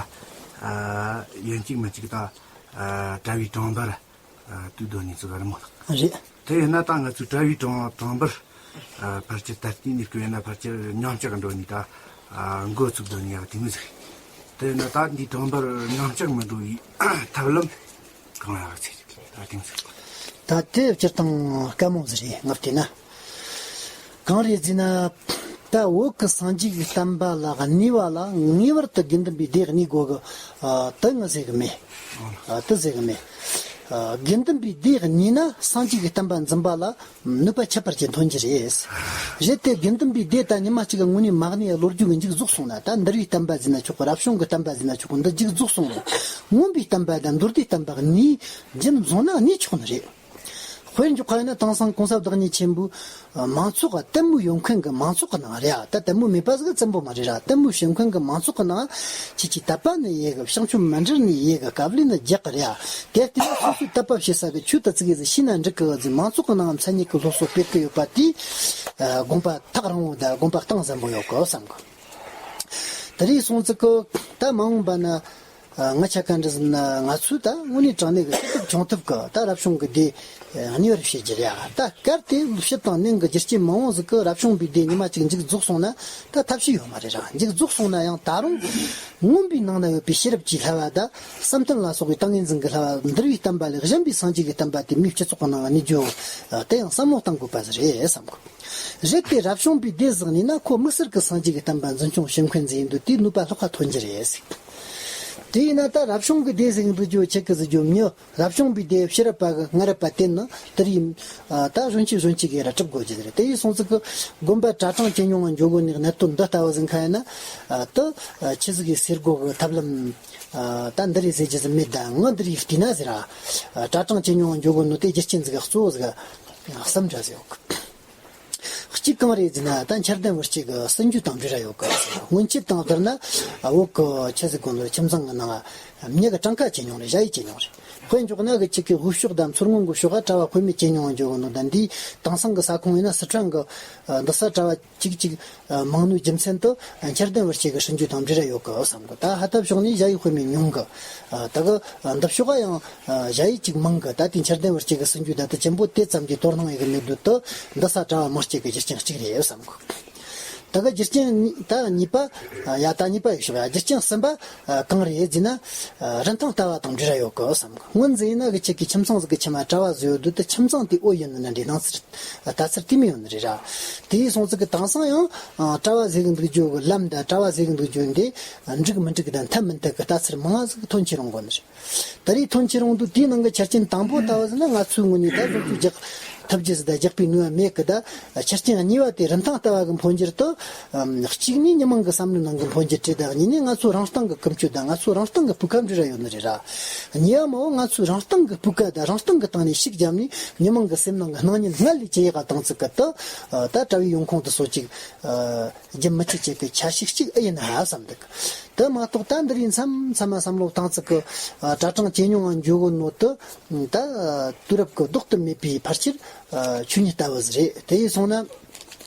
ཡིན་གཅིག་མིན་གཅིག་ད་གྲྭ་བའི་གྲངས་འབོར་དུས་འདོན་ནས་ཚུགས་རི་མོ་ལགས། རེད། དེ་ཡིན་ན་ད་ང་ཚོའི་གྲྭ་བའི་གྲངས་གྲངས་འབོར་ཕལ་ཆེར་ད་ལྟའི་གནས་སྐབས་ཡིན་ན་ཕལ་ཆེར་ཉམས་ཆག་འགྲོ་ནས་ད་འགོ་ཚུགས་འདོན་ནས་ཡག་དེ་མི་ཟིག་རེད། དེ་ཡིན་ན་ད་འདིའི་གྲངས་འབོར་ཉམས་ཆག་མི་འགྲོ་བའི་ཐབས་ལམ་གང་ཡག་ཚེ་ད་དེ་མི་ཟིག་ད་དེ་སྤྱིར་བཏང་དཀའ་མོ་ཟིག་རེད། ངས་བལྟས་ན། གང་རེད་ཟེར་ན། ད་བོད་ཀྱི་སངས་རྒྱས་ཀྱི་བསྟན་པ་ལ་གནས་པ་ལ་ངེས་པར་དུ་དགེ་འདུན་པའི་སྡེ་གནས་དགོས་གི། ཨ། དེ་ངས་ཟེར་གི་མེད། ཨ། དེ་ཟེར་གི་མེད། ཨ། དགེ་འདུན་པའི་སྡེ་གནས་ན་སངས་རྒྱས་ཀྱི་བསྟན་པ་འཛིན་པ་ལ་ནུས་པ་ཁྱད་པར་ཅན་ཐོན་གྱི་རེད། རེད་དེ་དགེ་འདུན་པའི་སྡེ་ད་ཉི་མ་གཅིག་གི་ངོས་ནས་མ་གནས་ལོ་རྒྱུས་ཀྱི་མཇུག་རྫོགས་སོང་ན། ད་འདུལ་བའི་བསྟན་པ་ཟེར་ན་ཆོག་གི། རབ་བྱུང་གི་བསྟན་པ་ཟེར་ན་ཆོག་གི། འདི་མཇུག་རྫོགས་སོང་ན། མངོན་པའི་བསྟན་པ་དང་མདོ་སྡེའི་བསྟན་པ་གཉིས་རྒྱུན་བཟུང་ན་གནས་ཆོག་ནི་རེད། དཔེར་འཇོག་པ་ཡིན་ན་དེང་སང་གོང་ས་བདག་ཉིད་ཆེན་པོས་མང་ཚོགས་ལ་ལྟད་མོ་ཡོད་མཁན་གྱི་མང་ཚོགས་ཀྱི་ནང་རེད། ད་ལྟད་མོ་མེད་པ་ཟིག་བཙན་པོ་མ་རེད་ར། ལྟད་མོ་བྱེད་མཁན་གྱི་མང་ཚོགས་ཀྱི་ནང་ཁྱེད་ཀྱིས་དད་པ་ནི་ཡོད་གི། བྱང་ཆུབ་མ་འདྲེན་ནི་ཡོད་གི། དཀའ་ལས་ནི་རྒྱག་གི་རེད། དེ་ལྟ་ན་སོ་སོའི་དད་པ་བྱེད་ས་གི་ཆོས་དེ་ཙིག་གེ་ཟིག་ཤེས་ན་འགྲིག་གི་ཟེར་མང་ཚོགས་ཀྱི་ནང་མཚན་ཉིད་ཀྱི་སློབ་གསོ་སྤེལ་གི་ཡོད་པ་དེས་དགོངས་པ་ཐག་རིང་བོ་དང་དགོངས་པ་གཏིང་ཟབ་པོ་ཡོད་གི་བསམ་གི། དེ་རིང་སོང་ཙིག་གི་ད་མ་འོངས་པ་ན། ཨ། ང་ཆ་ག་འདྲ་ཟེར་ན། ང་ཚོས་ད་དངོས་གནས་དྲང་གནས་ཀྱི་སྐྱིད་སྡུག་བྱུང་ཐབས་ཀྱི་ད་རབ་བྱུང་གི་སྡེ་གནས་པར་བྱེད་རྒྱུ་རེད། ད་གལ་ཏེ་ཕྱི་དང་ནང་གི་རྒྱུ་རྐྱེན་མང་བོ་ཟིག་གིས་རབ་བྱུང་པའི་སྡེ་ཉི་མ་གཅིག་མཇུག་རྫོགས་སོང་ན་ད་ཐབས་ཤེས་ཡོད་མ་རེད་ར། མཇུག་རྫོགས་སོང་ན་ཡང་ད་རུང་མངོན་པའི་ནང་ན་ཡོད་པའི་ཤེས་རབ་ཀྱི་བསླབ་པ་དང་བསམ་གཏན་ལ་སོགས་པའི་ཏིང་ངེ་འཛིན་གྱི་བསླབ་པ། འདུལ་བའི་བསྟན་པ་ལས་གཞན་པའི་སངས་རྒྱས་ཀྱི་བསྟན་པ་དེ་མིའི་སྤྱི་ཚོགས་ཀྱི་ནང་ལ་གནས་རྒྱུ་དེ་ཡང་བསམ་བློ་གཏང་དགོས་པ་ཟིག་རེད་བསམ་གི། རེད་དེ་རབ་བྱུང་པའི་སྡེ་ཟིག་གནས་ན་ཁོ་དམིགས་བསལ་གྱི་སངས་རྒྱས་ཀྱི་བསྟན་པ་འཛིན་སྐྱོང་བྱེད་མཁན་ཟིག་ཡིན་དུས་དེའི་ནུས་པ་ལྷག་པ་ཐོན་རྒྱུ་རེད་ཟེར། དེ་ཡིན་ན་ད་རབ་བྱུང་གི་སྡེ་ཟིག་ཡིན་དུས་ཁྱེད་ཀྱིས་ཟེར་རྒྱུ་མྱི་རབ་བྱུང་པའི་སྡེ་ཕྱི་རབས་པ་གི་སྔ་རབས་པ་བསྟེན་ན་དེ་རིང་ད་གཞོན་སྐྱེས་གཞོན་སྐྱེས་ཀྱིས་ར་གྲུབ་དགོས་རྒྱུ་རེད། དེ་ཡིན་སོང་ཙིག་གི་དགོན་པ་གྲྭ་གྲངས་ཇེ་ཉུང་ང་འགྱོ་དགོས་ནི་གནད་དོན་འདི་ལྟ་བུ་ཟིག་ཁ་ཡིན་ན། ད་ཆི་ཟིག་གི་ཟེར་དགོས་གི་ཐབས་ལམ་ད་འདི་རེད་ཟེར་རྒྱུ་ཟིག་མེད། ད་ངས་འདི་རེད་བལྟས་ན་ཟེར་ར། གྲྭ་གྲངས་ཇེ་ཉུང་ང་འགྱོ་དགོས་ནོ་དེ་རྒྱུ་རྐྱེན་ཟིག་གི་གཙོ་བོ་ཟིག་གསུམ་འདྲ་ཟིག་ཡོད་གི། གཅིག་གང་རེད་ཟེར་ན། ད་འཆར་ལྡན་བུ་སྐྱེས་ཀྱི་སྲིད་འཇུས་དང་འབྲེལ་བ་ཡོད་གི། སྔོན་ཆད་དང་བསྡུར་ན་བོད་ཀྱི་ཆི་ཟིག་དགོན་པའི་ཁྱིམ་ཚང་གི་ནང་མྱི་གི་གྲངས་ཀ་ཇེ་ཉུང་རེད། ཞ་ཡི་ཇེ་ཉུང་རེད། དཔེ་འཇོག་ན་གི་གཅིག་གི་དབུས་ཕྱོགས་དང་མཚོ་སྔོན་གྱི་ཕྱོགས་ལ་གྲྭ་བ་དཔེ་མེད་ཇེ་ཉུང་འགྱོ་གི་ནོ་དང་། འདི་དེང་སང་གི་ས་ཁོངས་ཡིན་ན་སི་ཁྲོན་གི་འདི་ས་གྲྭ་བ་གཅིག་གཅིག་མང་ནོའི་རྒྱུ་མཚན་དུ་འཆར་ལྡན་བུ་སྐྱེས་ཀྱི་སྲིད་འཇུས་དང་འབྲེལ་བ་ཡོད་གི་བསམ་གི། ད་ཧ་ཐབས་ཕྱོགས་ནས་ཞ་ཡི་དཔེ་མེད་ཉུང་གི། ད་གི་འདི་ཕྱོགས་ཡང་ཞ་ཡི་གཅིག་མང་གི། ད་དེ་འཆར་ལྡན་བུ་སྐྱེས་ཀྱི་སྲིད་འཇུས་ད་ལྟ་ཆེན་པོ་དེ་ཙམ་གྱིས་དོ་སྣང་ཡེ་གི་མེད་དུས་དུ་འདི་ས་གྲྭ་བ་མང་སྐྱེས་ཀྱི་རྒྱུ་རྐྱེན་གཅིག་རེད་བསམ་གི། ད་གི་རྒྱུ་རྐྱེན་ད་གཉིས་པ། ཡ། ད་གཉིས་པ་ཡིག་ཤོག་ཡ། རྒྱུ་རྐྱེན་གསུམ་པ་གང་རེད་ཟེར་ན། རིན་ཐང་ལྟ་བ་དང་འབྲེལ་བ་ཡོད་གི་བསམ་གི། སྔོན་ཟིག་ཡིན་ན་གི་གཅིག་གི་ཁྱིམ་ཚང་ཟིག་གི་ཁྱིམ་མ་གྲྭ་བ་ཟིག་ཡོད་དུས་དུ་ཁྱིམ་ཚང་དེ་ཨོ་ཡིན་ནི་ན་འདྲའི་སྣང་ཚུལ་ལྟ་ཚུལ་དེ་མི་ཡོང་ནི་རེད་ར། དེ་ཡིན་སོང་ཙིག་གི་དེང་སང་ཡང་གྲྭ་བ་ཟིག་གི་འདུག་རྒྱུ་གི་ལམ་དང་གྲྭ་བ་ཟིག་གི་འདུག་རྒྱུ་འདི་འགྲིག་མི་འགྲིག་དང་འཐད་མི་འཐད་གི་ལྟ་ཚུལ་མང་ཟིག་ཐོན་ཆེ་རུང་གོ་ནི་རེད། ད་རེས་ཐོན་ཆེ་རུང་དུས་དེའི་ནང་གི་ཆ་རྐྱེན་དང་པོ་ལྟ་བུ་ཟེར་ན། ང་ཚོའི་ངོས་ནས་ད་སློབ་གསོ་རྒྱག་ཐབས་ཇི་ཟིག་ད་རྒྱག་པའི་ནུས་པ་མེད་གི། ད་ཆ་རྐྱེན་གཉིས་པ་དེ་རིན་ཐང་ལྟ་བ་གི་འཕོ་འགྱུར་དུ། གཅིག་ནི་མི་མང་གི་བསམ་བློའི་ནང་གི་འཕོ་འགྱུར་རེད། ད་གཉིས་ནི་ང་ཚོ་རང་སྟེང་གི་ཀུན་སྤྱོད་དང་ང་ཚོ་རང་སྟེང་གི་སྤུས་ཀ་འབྲེལ་བ་ཡོད་ནི་རེད་ར། གཉིས་པ་མོ་ང་ཚོའི་རང་སྟེང་གི་སྤུས་ཀ་དང་རང་སྟེང་གི་སྟེང་ནས་ཤུགས་བརྒྱབ་ནས་མི་མང་གི་སེམས་ནང་གི་སྣང་བརྙན་སྔར་ལས་ཇེ་ཡག་ག་བཏང་ཚུལ་གི་དུ། ད་གྲྭ་བའི་ཡོང་ཁུངས་དུ་སོ་གཅིག་རྒྱུན་མི་ཆད་ཅིག་གི་ཆ་ཤས་གཅིག་ཨེ་ཡིན་ཧ་བསམ་འདུག། དེ་མ་གཏོགས་ད་འདི་རིང་མཚམས་མཚམས་མ་བསམ་བློ་བཏང་ཚུལ་གི་གྲྭ་གྲངས་ཇེ་ཉུང་ང་འགྱོ་གི་ནོ་དུ། ད་དུས་རབས་ཀྱི་ལྡོག་ཏུ་མེད་པའི་ཕལ་ཆེར་ཆོས་ཉིད་ལྟ་བུ་ཟིག་རེད། དེ་ཡིན་སོང་ན་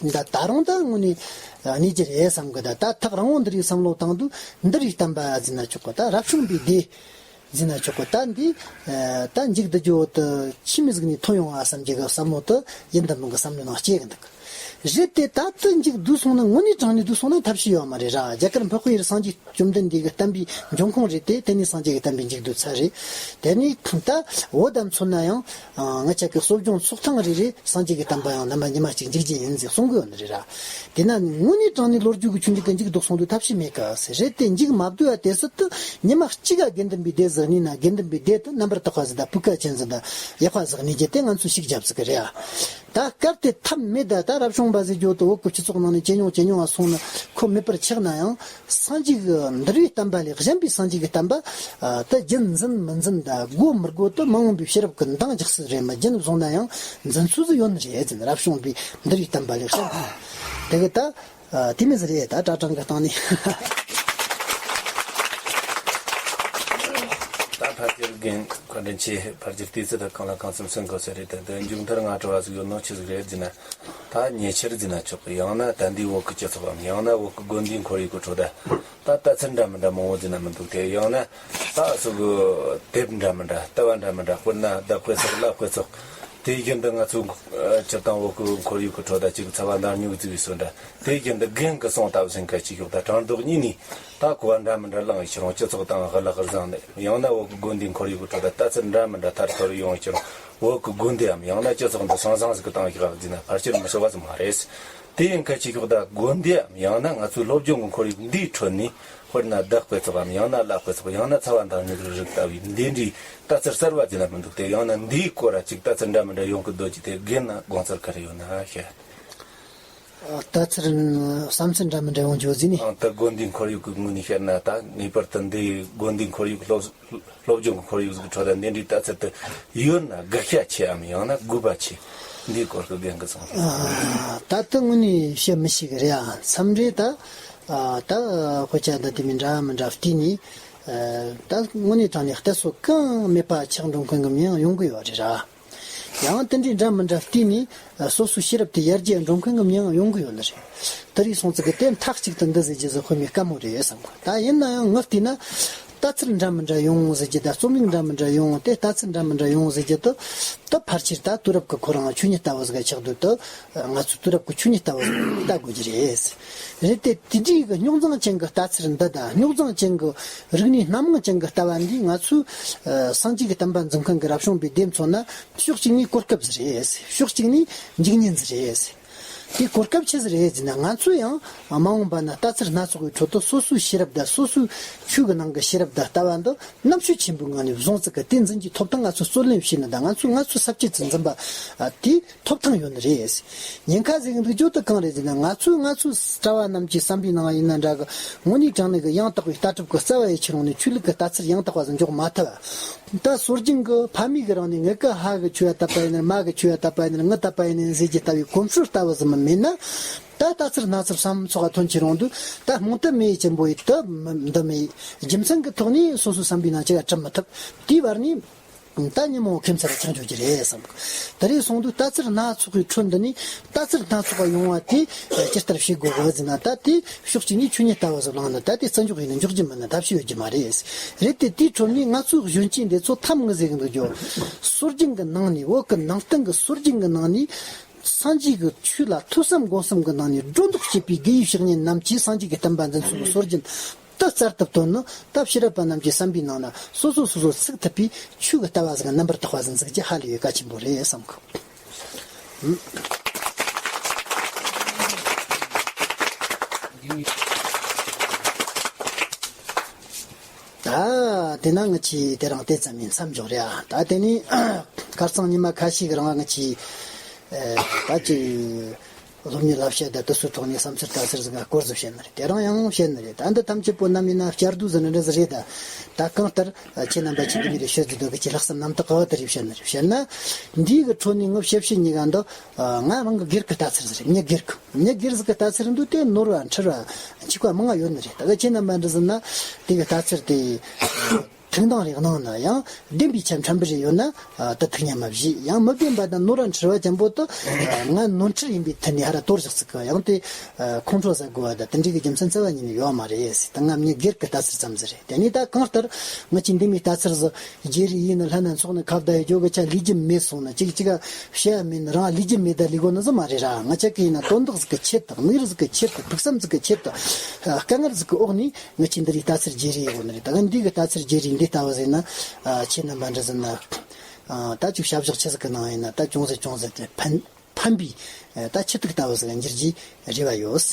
ད་ད་རུང་ད་དངོས་ནས་གནས་རྒྱུ་རེད་བསམ་གི། ད་ད་ཐག་རིང་བོ་འདི་རིང་བསམ་བློ་བཏང་དུས་འདི་རིགས་བསྟན་པ་ཟེར་ན་ཆོག་གི། ད་རབ་བྱུང་པའི་སྡེ་ཟེར་ན་ཆོག་གི། ད་འདི་ད་མཇུག་བསྡུ་རྒྱུ་དུ་ཆི་མོ་ཟིག་ནས་ཐོན་ཡོང་ང་བསམ་རྒྱུ་གི་བསམ་བློ་དུ་ཡིན་དམ་ནང་གི་བསམ་བློའི་ནང་སྐྱེ་གི་འདུག། རེད་དེ་ད་ལྟ་མཇུག་བསྡུ་སོང་ན། དངོས་གནས་དྲང་གནས་བསྡུ་སོང་ན་ཐབས་ཤེས་ཡོད་མ་རེད་ར། རྒྱ་གར་འཕགས་པའི་ཡུལ་སངས་རྒྱས་བཅོམ་ལྡན་འདས་ཀྱི་བསྟན་པའི་འབྱུང་ཁུངས་རེད་དེ། དེ་ནས་སངས་རྒྱས་ཀྱི་བསྟན་པའི་མཇུག་བསྡུ་ཚར་རེད། དེ་ནས་ད་འོ་ད་མཚོན་ན་ཡང་ང་ཅག་གི་གསོ་སྦྱོང་ཚོགས་ཐེངས་རེ་རེ་སངས་རྒྱས་ཀྱི་བསྟན་པ་ཡང་རྣམ་པ་ཉི་མ་གཅིག་འཇིག་རྒྱུ་ཡིན་ཟེར་གསུང་གི་ཡོད་ནི་རེད་ར། དེས་ན་དངོས་གནས་དྲང་གནས་ལོ་རྒྱུས་ཀྱི་ཆོས་འབྱུང་གི་མཇུག་བསྡུ་སོང་དུས་ཐབས་ཤེས་མེད་གི་ཟེར། རེད་དེ་མཇུག་མ་བསྡུ་བ་དེ་སྲིད་དུ་ཉི་མ་གཅིག་ག་དགེ་འདུན་པའི་སྡེ་ཟིག་གནས་ན་དགེ་འདུན་པའི་སྡེ་དུ་རྣམ་པར་དག་པ་ཟིག་དང་སྤུས་ཀ་ཅན་ཟིག་དང་ཡག་པ་ཟིག་གནས་རྒྱུ་དེ་ང་ཚོས་ཤུགས་རྒྱབ་ཟིག་གི་རེད་ཨ། ད་གལ་ཏེ་ཐབས་མེད་ད་ད་ར། རབ་བྱུང་བ་ཟེར་རྒྱུ་དེ་བོད་ཀྱི་སྤྱི་ཚོགས་ནང་ནས་ཇེ་ཉུང་ཇེ་ཉུང་ང་སོང་ནས་ཁོ་མེད་པར་ཆགས་ན་ཡང་། སངས་རྒྱས་ཀྱི་འདུལ་བའི་བསྟན་པ་ལས་གཞན་པའི་སངས་རྒྱས་ཀྱི་བསྟན་པ་ཨ་དེ་རྒྱུན་འཛིན་མི་འཛིན་དང་དགོས་མི་དགོས་དེ་མ་འོངས་པའི་ཤེས་རབ་ཀྱི་འདང་རྒྱག་ས་རེད། མི་རྒྱུན་བཟུང་ན་ཡང་འཛིན་ཚུལ་ཟིག་ཡོད་ནི་རེད་ཟེར། རབ་བྱུང་བའི་འདུལ་བའི་བསྟན་པ་ལས་གཞན་དེ་གི་ད་ཨ་དེ་མི་ཟིག་རེད། ད་གྲྭ་གྲངས་ཀྱི་སྟེང་ནས། ད་ཕལ་ཆེར་རྒན་བཀའ་དྲིན་ཆེ། ཕལ་ཆེར་དུས་ཚོད་དང་གང་ལ་གང་འཚམ་གསན་དགོས་ས་རེད། ད་འདི་མཇུག་མཐར་ང་དྲི་བ་ཟིག་ཡོད་ནོ་ཆི་ཟིག་རེད་ཟེར་ན། ད་ཉེ་ཆར་ཟེར་ན་ཆོག་གི། ཡང་ན་ད་འདི་བོད་ཀྱི་སྤྱི་ཚོགས་ལམ། ཡང་ན་བོད་ཀྱི་དགོན་སྡེའི་ཁོར་ཡུག་གི་ཁྲོད་ད། ད་ལྟ་ཚུལ་འདྲ་མི་འདྲ་མང་བོ་ཟེར་ན་མི་འདུག་སྟེ། ཡང་ན་ད་སོ་གི་དེབ་འདྲ་མི་འདྲ། ལྟ་བ་འདྲ་མི་འདྲ། དཔེར་ན་བརྡ་དཔེ་སོགས་ལ་དཔེ་སོགས། དེ་བཞིན་དུ་ང་ཚོ་སྤྱིར་བཏང་བོད་ཀྱི་ཁོར་ཡུག་གི་ཁྲོད་ད་ཅིག་ཚ་བ་མདངས་སྙོག་ཟིག་བཟོ་འདྲ། དེ་བཞིན་དུ་རྒན་གྱི་གསུང་ལྟ་བུ་ཟིན་ཁ་ཅིག་ཡོད། ད་དྲང་ལྡོག་གཉིས་ནི་ད་གོ་བ་འདྲ་མི་འདྲ་བླངས་ཡི་ཕྱིར་རང་སྤྱི་ཚོགས་དང་ཧ་ལ་ཧར་བཟང་ནས། ཡང་ན་བོད་ཀྱི་དགོན་སྡེའི་ཁོར་ཡུག་གི་ཁྲོད་ད་ལྟ་ཚུལ་འདྲ་མི་འདྲ་ཐར་ཐོར་ཡོང་ཡི་ཕྱིར་བོད་ཀྱི་དགོན་སྡེའམ་ཡང་ན་སྤྱི་ཚོགས་འདི་སང་སང་ཟིག་གི་སྟེང་བཞག་ཟིན་ན་ཕལ་ཆེར་མི་ཤོར་བ་ཟིག་མ་རེད། དེ་ཡིན་ཁ་ཅིག་ཤོག་ད་དགོན་སྡེའམ་ཡང་ན་ང་ཚོའི་སློབ་སྦྱོང་གི་ཁོར་ཡུག་འདིའི་ཁྲོད་ནས། དཔེར་ན་བརྡ་དཔེ་ཚོགས་སམ་ཡང་ན་གླ་དཔེ་ཚོགས། ཡང་ན་ཚ་བ་མདངས་སྙོག་རིགས་ལྟ་བུའི་འདི་འདྲའི་ལྟ་ཚུལ་གསར་བ་ཟེར་ན་མི་འདུག་སྟེ། ཡང་ན་འདིའི་སྐོར་ལ་ཅིག་ལྟ་ཚུལ་འདྲ་མི་འདྲ་ཡོང་གི་འདུག་ཅི། དེ་རྒན་ན་དགོངས་ཚུལ་ག་རེ་ཡོད་ན་བཤད། ལྟ་ཚུལ་བསམ་ཚུལ་འདྲ་མི་འདྲ་ཡོང་རྒྱུ་ཟིན་ནི། ཨང་། ད་དགོན་སྡེའི་ཁོར་ཡུག་གི་ངོས་ནས་བཤད་ན། ད་ངེས་པར་དུ་འདི་དགོན་སྡེའི་ཁོར་ཡུག་སློབ་སློབ་སྦྱོང་གི་ཁོར་ཡུག་ཟིག་གི་ཁྲོད་ད་འདི་འདྲའི་ལྟ་ཚུལ་དེ་ཡོད་ན་དགག་བྱ་ཆེའམ་ཡང་ན་དགོས་པ་ཆེ། འདིའི་སྐོར་གྱི་རྒན་གྱི་གསུང་། ད་ལྟ་དངོས་གནས་བཤད་མི་ཤེས་གི་རེད། ཨ་མཚམས་རེ་ད་ཨ་ད་དཔེ་ཆ་འདི་དེ་མི་འདྲ་མི་འདྲ་བལྟས་ནས། ཨ་ད་དངོས་གནས་དྲང་ནས་གཏད་སོ་གང་མེད་པ་ཆགས་འགྲོ་མཁན་གྱི་མི་ཡང་ཡོང་གི་ཡོད་རེད་ར། ཡང་དེ་འདྲའི་འདྲ་མི་འདྲ་བལྟས་ནས་སོ་སོའི་ཤེས་རབ་དེ་ཡར་རྒྱས་འགྲོ་མཁན་གྱི་མི་ཡང་ཡོང་གི་ཡོད་ནི་རེད། དེ་རིགས་སོང་ཙི་གི་དེ་མཐའ་གཅིག་ཏུ་འདི་ཟེར་རྒྱུ་ཟིག་དཔེ་མི་དཀའ་མོ་རེད་བསམ་གི། ད་ཡིན་ན་ཡང་ངས་བལྟས་ན་ལྟ་ཚུལ་འདྲ་མི་འདྲ་ཡོང་ཟེར་རྒྱུ་དང་རྩོམ་ཡིག་འདྲ་མི་འདྲ་ཡོང་། དེ་ལྟ་ཚུལ་འདྲ་མི་འདྲ་ཡོང་ཟེར་རྒྱུ་དེ་ད་ཕལ་ཆེར་ད་དུས་རབས་ཀྱི་ཁོ་རང་ཆོས་ཉིད་ལྟ་བུ་ཟིག་ག་ཆགས་འདུག་ད་ང་ཚོ་དུས་རབས་ཀྱི་ཆོས་ཉིད་ལྟ་བུ་ཟིག་ལྟ་དགོས་རྒྱུ་རེད། རེད་དེ། དེ་འདྲའི་གི་རྙོག་འཛིང་ཅན་གྱི་ལྟ་ཚུལ་འདི་དང་རྙོག་འཛིང་ཅན་གྱི་རིག་གནས་སྣ་མང་ཅན་གྱི་ལྟ་བ་འདིས་ང་ཚོའི་ཨ་སངས་རྒྱས་ཀྱི་བསྟན་པ་འཛིན་མཁན་གྱི་རབ་བྱུང་པའི་སྡེ་ཚོ་ན་ཕྱོགས་གཅིག་ནས་གོ་སྐབས་ཟིག་རེད། ཕྱོགས་གཅིག་ནས་འཇིག་ཉེན་ཟིག་རེད། དེ་གོ་སྐབས་ཆི་ཟིག་རེད་ཟེར་ན། ང་ཚོ་ཡང་མ་འོངས་པ་ན་ལྟ་ཚུལ་སྣ་ཚོགས་པའི་ཁྲོད་དུ་སོ་སོའི་ཤེས་རབ་དང་སོ་སོའི་ཆོས་ཀྱི་ནང་གི་ཤེས་རབ་དང་ལྟ་བ་འདི་རྣམ་དཔྱོད་ཆེན་པོའི་ངང་ནས་བཟུང་ཙི་གི་དེ་འཛིན་གྱི་ཐོབ་ཐང་ང་ཚོས་རྩོད་ལེན་བྱས་ནས་དང་། ང་ཚོས་ང་ཚོའི་ས་བཅད་ཅིག་འཛིན་པ་ཨ་དེ། ཐོབ་ཐང་ཡོད་ནི་རེད། ཉེན་ཁ་ཟེར་གི་འདུག་རྒྱུ་དེ་གང་རེད་ཟེར་ན། ང་ཚོས་ང་ཚོའི་གྲྭ་བ་རྣམས་ཀྱི་བསམ་པའི་ནང་ཡིན་ན་འདྲ་གི། དངོས་གནས་དྲང་གནས་ཀྱི་ཡང་དག་པའི་ལྟ་གྲུབ་ཀྱི་རྩ་བ་ཡི་ཁྱེར་ཡོང་ནས་ཆོས་ལུགས་ཀྱི་ལྟ་ཚུལ་ཡང་དག་པ་ཟིག་འཇོག་མ་ཐུབ། ད་སྲོལ་རྒྱུན་གྱི་ཕ་མེས་ཀྱི་རིང་ནས་ངེད་ཀྱི་ཕ་གི་ཆོས་ཡ་དད་པ་ཡིན་ནི། མ་གི་ཆོས་ཡ་དད་པ་ཡིན་ནི། ངི་དད་པ་ཡིན་ནི་ཟེར་རྒྱུ་ལྟ་བུའི་གོམས་སྲོལ་ལྟ་བུ་ཟིག་མ་མེད་ན། ད་ལྟ་ཚུལ་སྣ་ཚོགས་བསམ་ཚོགས་ཐོན་ཁྱེར་ཡོང་དུས། ད་རྨོངས་དད་མེད་ཡི་ཆེན་པོ་ཡི་དུ་འདི་མེད། རྒྱུ་མཚན་གྱི་ཐོག་ནས་སོ་སོའི་བསམ་པའི་ནང་ཅི་ཡ་གྲུབ་མི་ཐུབ། དེའི་བར་ནས། ད་ཉིན་མོ་ཁྱིམ་ཚང་ཆང་འཇོག་རྒྱུ་རེད་བསམ། དེ་རེད་སོང་དུས་ལྟ་ཚུལ་སྣ་ཚོགས་པའི་ཁྲོད་འདི་ནས་ལྟ་ཚུལ་སྣ་ཚོགས་པ་ཡོང་བ་དེ་ཇི་ལྟར་བྱེད་དགོས་གི་ཟེར་ན། ད་དེ་ཕྱོགས་གཅིག་ནས་ཆོས་ཉིད་ལྟ་བུ་ཟིག་བླངས་ན་ད་དེ་བརྩི་འཇོག་ཡིན་ན་འཇོག་རྒྱུ་མིན་ན་ཐབས་ཤེས་ཡོད་རྒྱུ་མ་རེད། རེད་དེ། དེའི་ཁྲོད་ནས་ང་ཚོའི་གཞོན་སྐྱེས་འདི་ཚོ་ཐམ་ངི་ཟེར་གི་འདུག་རྒྱུ། སྲོལ་རྒྱུན་གྱི་ནང་ནས། བོད་ཀྱི་ནང་བསྟན་གྱི་སྲོལ་རྒྱུན་གྱི་ནང་ནས། སངས་རྒྱས་ཀྱི་ཆོས་ལ་ཐོས་བསམ་སྒོམ་གསུམ་གྱི་ནང་ནས་སྒྲོ་འདོགས་བཅད་པའི་དགེ་བའི་བཤེས་གཉེན་རྣམས་ཀྱིས་སངས་རྒྱས་ཀྱི་བསྟན་པ་འཛིན་ཚུལ་གྱི་སྲོལ་རྒྱུན་དེ་རྩལ་དུ་བཏོན་ནས། ད་ཕྱི་རབས་པ་རྣམས་ཀྱི་བསམ་པའི་ནང་ན་སོ་སོ་སོ་སོ་ཚུགས་ཐུབ་པའི་ཆོས་ཀྱི་ལྟ་བ་ཟིག་རྣམ་པར་དག་པ་ཟིག་འཛུགས་རྒྱུ་ཧ་ལས་པའི་གལ་ཆེན་པོ་རེད་བསམ་གི། ད་དེ་ན་ང་ཆི་དེ་རང་དེ་ཙམ་ཡིན་མཚམས་འཇོག་རེད། ཨ་ད་དེ་ནི་ཁ་རྩང་ཉི་མ་ཁ་ཤས་ཀྱི་རིང་ང་ཆི་ཨ་ད་ཅི། སློབ་གཉེར་བསླབ་བྱ་དང་དེ་ཚོའི་ཐོག་ནས་བསམ་ཚུལ་ལྟ་ཚུལ་ཟིག་སྐོར་ཟིག་བཤད་ནི་རེད། དེ་རིང་ཡང་བཤད་ནི་རེད། ད་འདི་ཐམས་ཅད་པོ་ནམ་ཡིན་ན་བསྐྱར་ཟློས་ཟིག་ནི་འདྲ་ཟིག་རེད། ད་ད་གང་ལྟར་ཁྱེད་རྣམ་པ་ཆེ་འདི་མི་རེ་ཤོད་ཟིག་འདུག་གི། ཁྱེད་ལྷག་བསམ་རྣམ་དག་གི་འོག་དེ་རེད་བཤད་ནི་རེད། བཤད་ན་འདིའི་གི་ཁྲོད་ནས་ངས་བཤད་བཤད་གཉིས་ཀ་འདི་ང་རང་གི་སྒེར་གི་ལྟ་ཚུལ་ཟིག་རེད། མྱི་སྒེར་གི། མྱི་སྒེར་ཟིག་གི་ལྟ་ཚུལ་འདུག་དེ་ནོར་བ་འཁྲུལ་བ་འཆུག་པ་མང་ང་ཡོད་ནི་རེད། ད་གི་ཁྱེད་རྣམ་པ་འདྲ་ཟིག་ན་དེ་གི་ལྟ་ཚུལ་དེ། ཐུགས་འདང་རེ་གནང་ན་ཡང་བདེན་པའི་ཆ་ཕྲན་བུ་རེ་ཡོད་ན་ཨ་ད་ཐུགས་ཉམས་མ་བཞེས། ཡང་མི་བདེན་པ་དང་ནོར་བ་འཁྲུལ་བ་ཅན་པོ་དེ་ཨ་ང་ནོར་འཁྲུལ་ཡིན་པའི་ཐད་ནས་ཧ་ར་གཏོར་བཞག་ཚུགས་གི། ཡང་དེ་ཨ་ཁོང་ཁྲོ་ཟ་དགོས་པ་དང་དེ་འདྲའི་གི་རྒྱུ་མཚན་རྩ་བ་ཉིད་ནས་ཡོད་མ་རེད། ད་ང་མྱི་སྒེར་གི་ལྟ་ཚུལ་ཙམ་ཟིག་རེད། དེ་ནས་ད་གང་ལྟར་ང་ཆི་འདི་མོའི་ལྟ་ཚུལ་ཟིག་བརྗེ་རེས་ཡིན་ན་ལྷན་ན་ཚོགས་ནས་ཁ་བརྡ་ཡི་རྒྱུ་གི་ཆ་ལས་རྒྱུ་མེད་སོང་ན། གཅིག་གཅིག་ག་བཤད་ཡ་མེད་ན་རང་ལས་རྒྱུ་མེད་ད་ལས་དགོས་ནི་ཟིག་མ་རེད་ར། ང་ཅག་གི་ཡིན་ན་དོན་དག་ཟིག་གི་ཆེད་དུ། དམིགས་ཡུལ་ཟིག་གི་ཆེད་དུ། ཕུགས་བསམ་ཟིག་གི་ཆེད་དུ། ཨ་དཀའ་ངལ་ཟིག་གི་འོག་ནས། ངས་ཁྱེད་འདི་རིགས་ལྟ་ཚུལ་བརྗེ་རེས་ཡོད་ནི་རེད། ད་ག་འདི་གི་ལྟ་ཚུལ་བརྗེ་རེས་འདི་ལྟ་བུ་ཟིག་ན། ཨ་ཁྱེད་རྣམ་པ་འདྲ་ཟིག་ན། ཨ་ད་ཅིག་ཞབས་ཞུ་ཆི་ཟིག་གི་ནང་ཡིན་ན་ད་ཅུང་ཟད་ཅུང་ཟད་དེ་ཕན་ཕན་པའི་ཨ་ད་ཆེ་ཐུག་ལྟ་བུ་ཟིག་ལ་འགྱུར་རྒྱུའི་རེ་བ་ཡོད།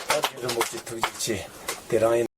ད་རྒན་རིན་པོ་ཆེ་ཐུགས་རྗེ་ཆེ། དེ་རང་ཡིན།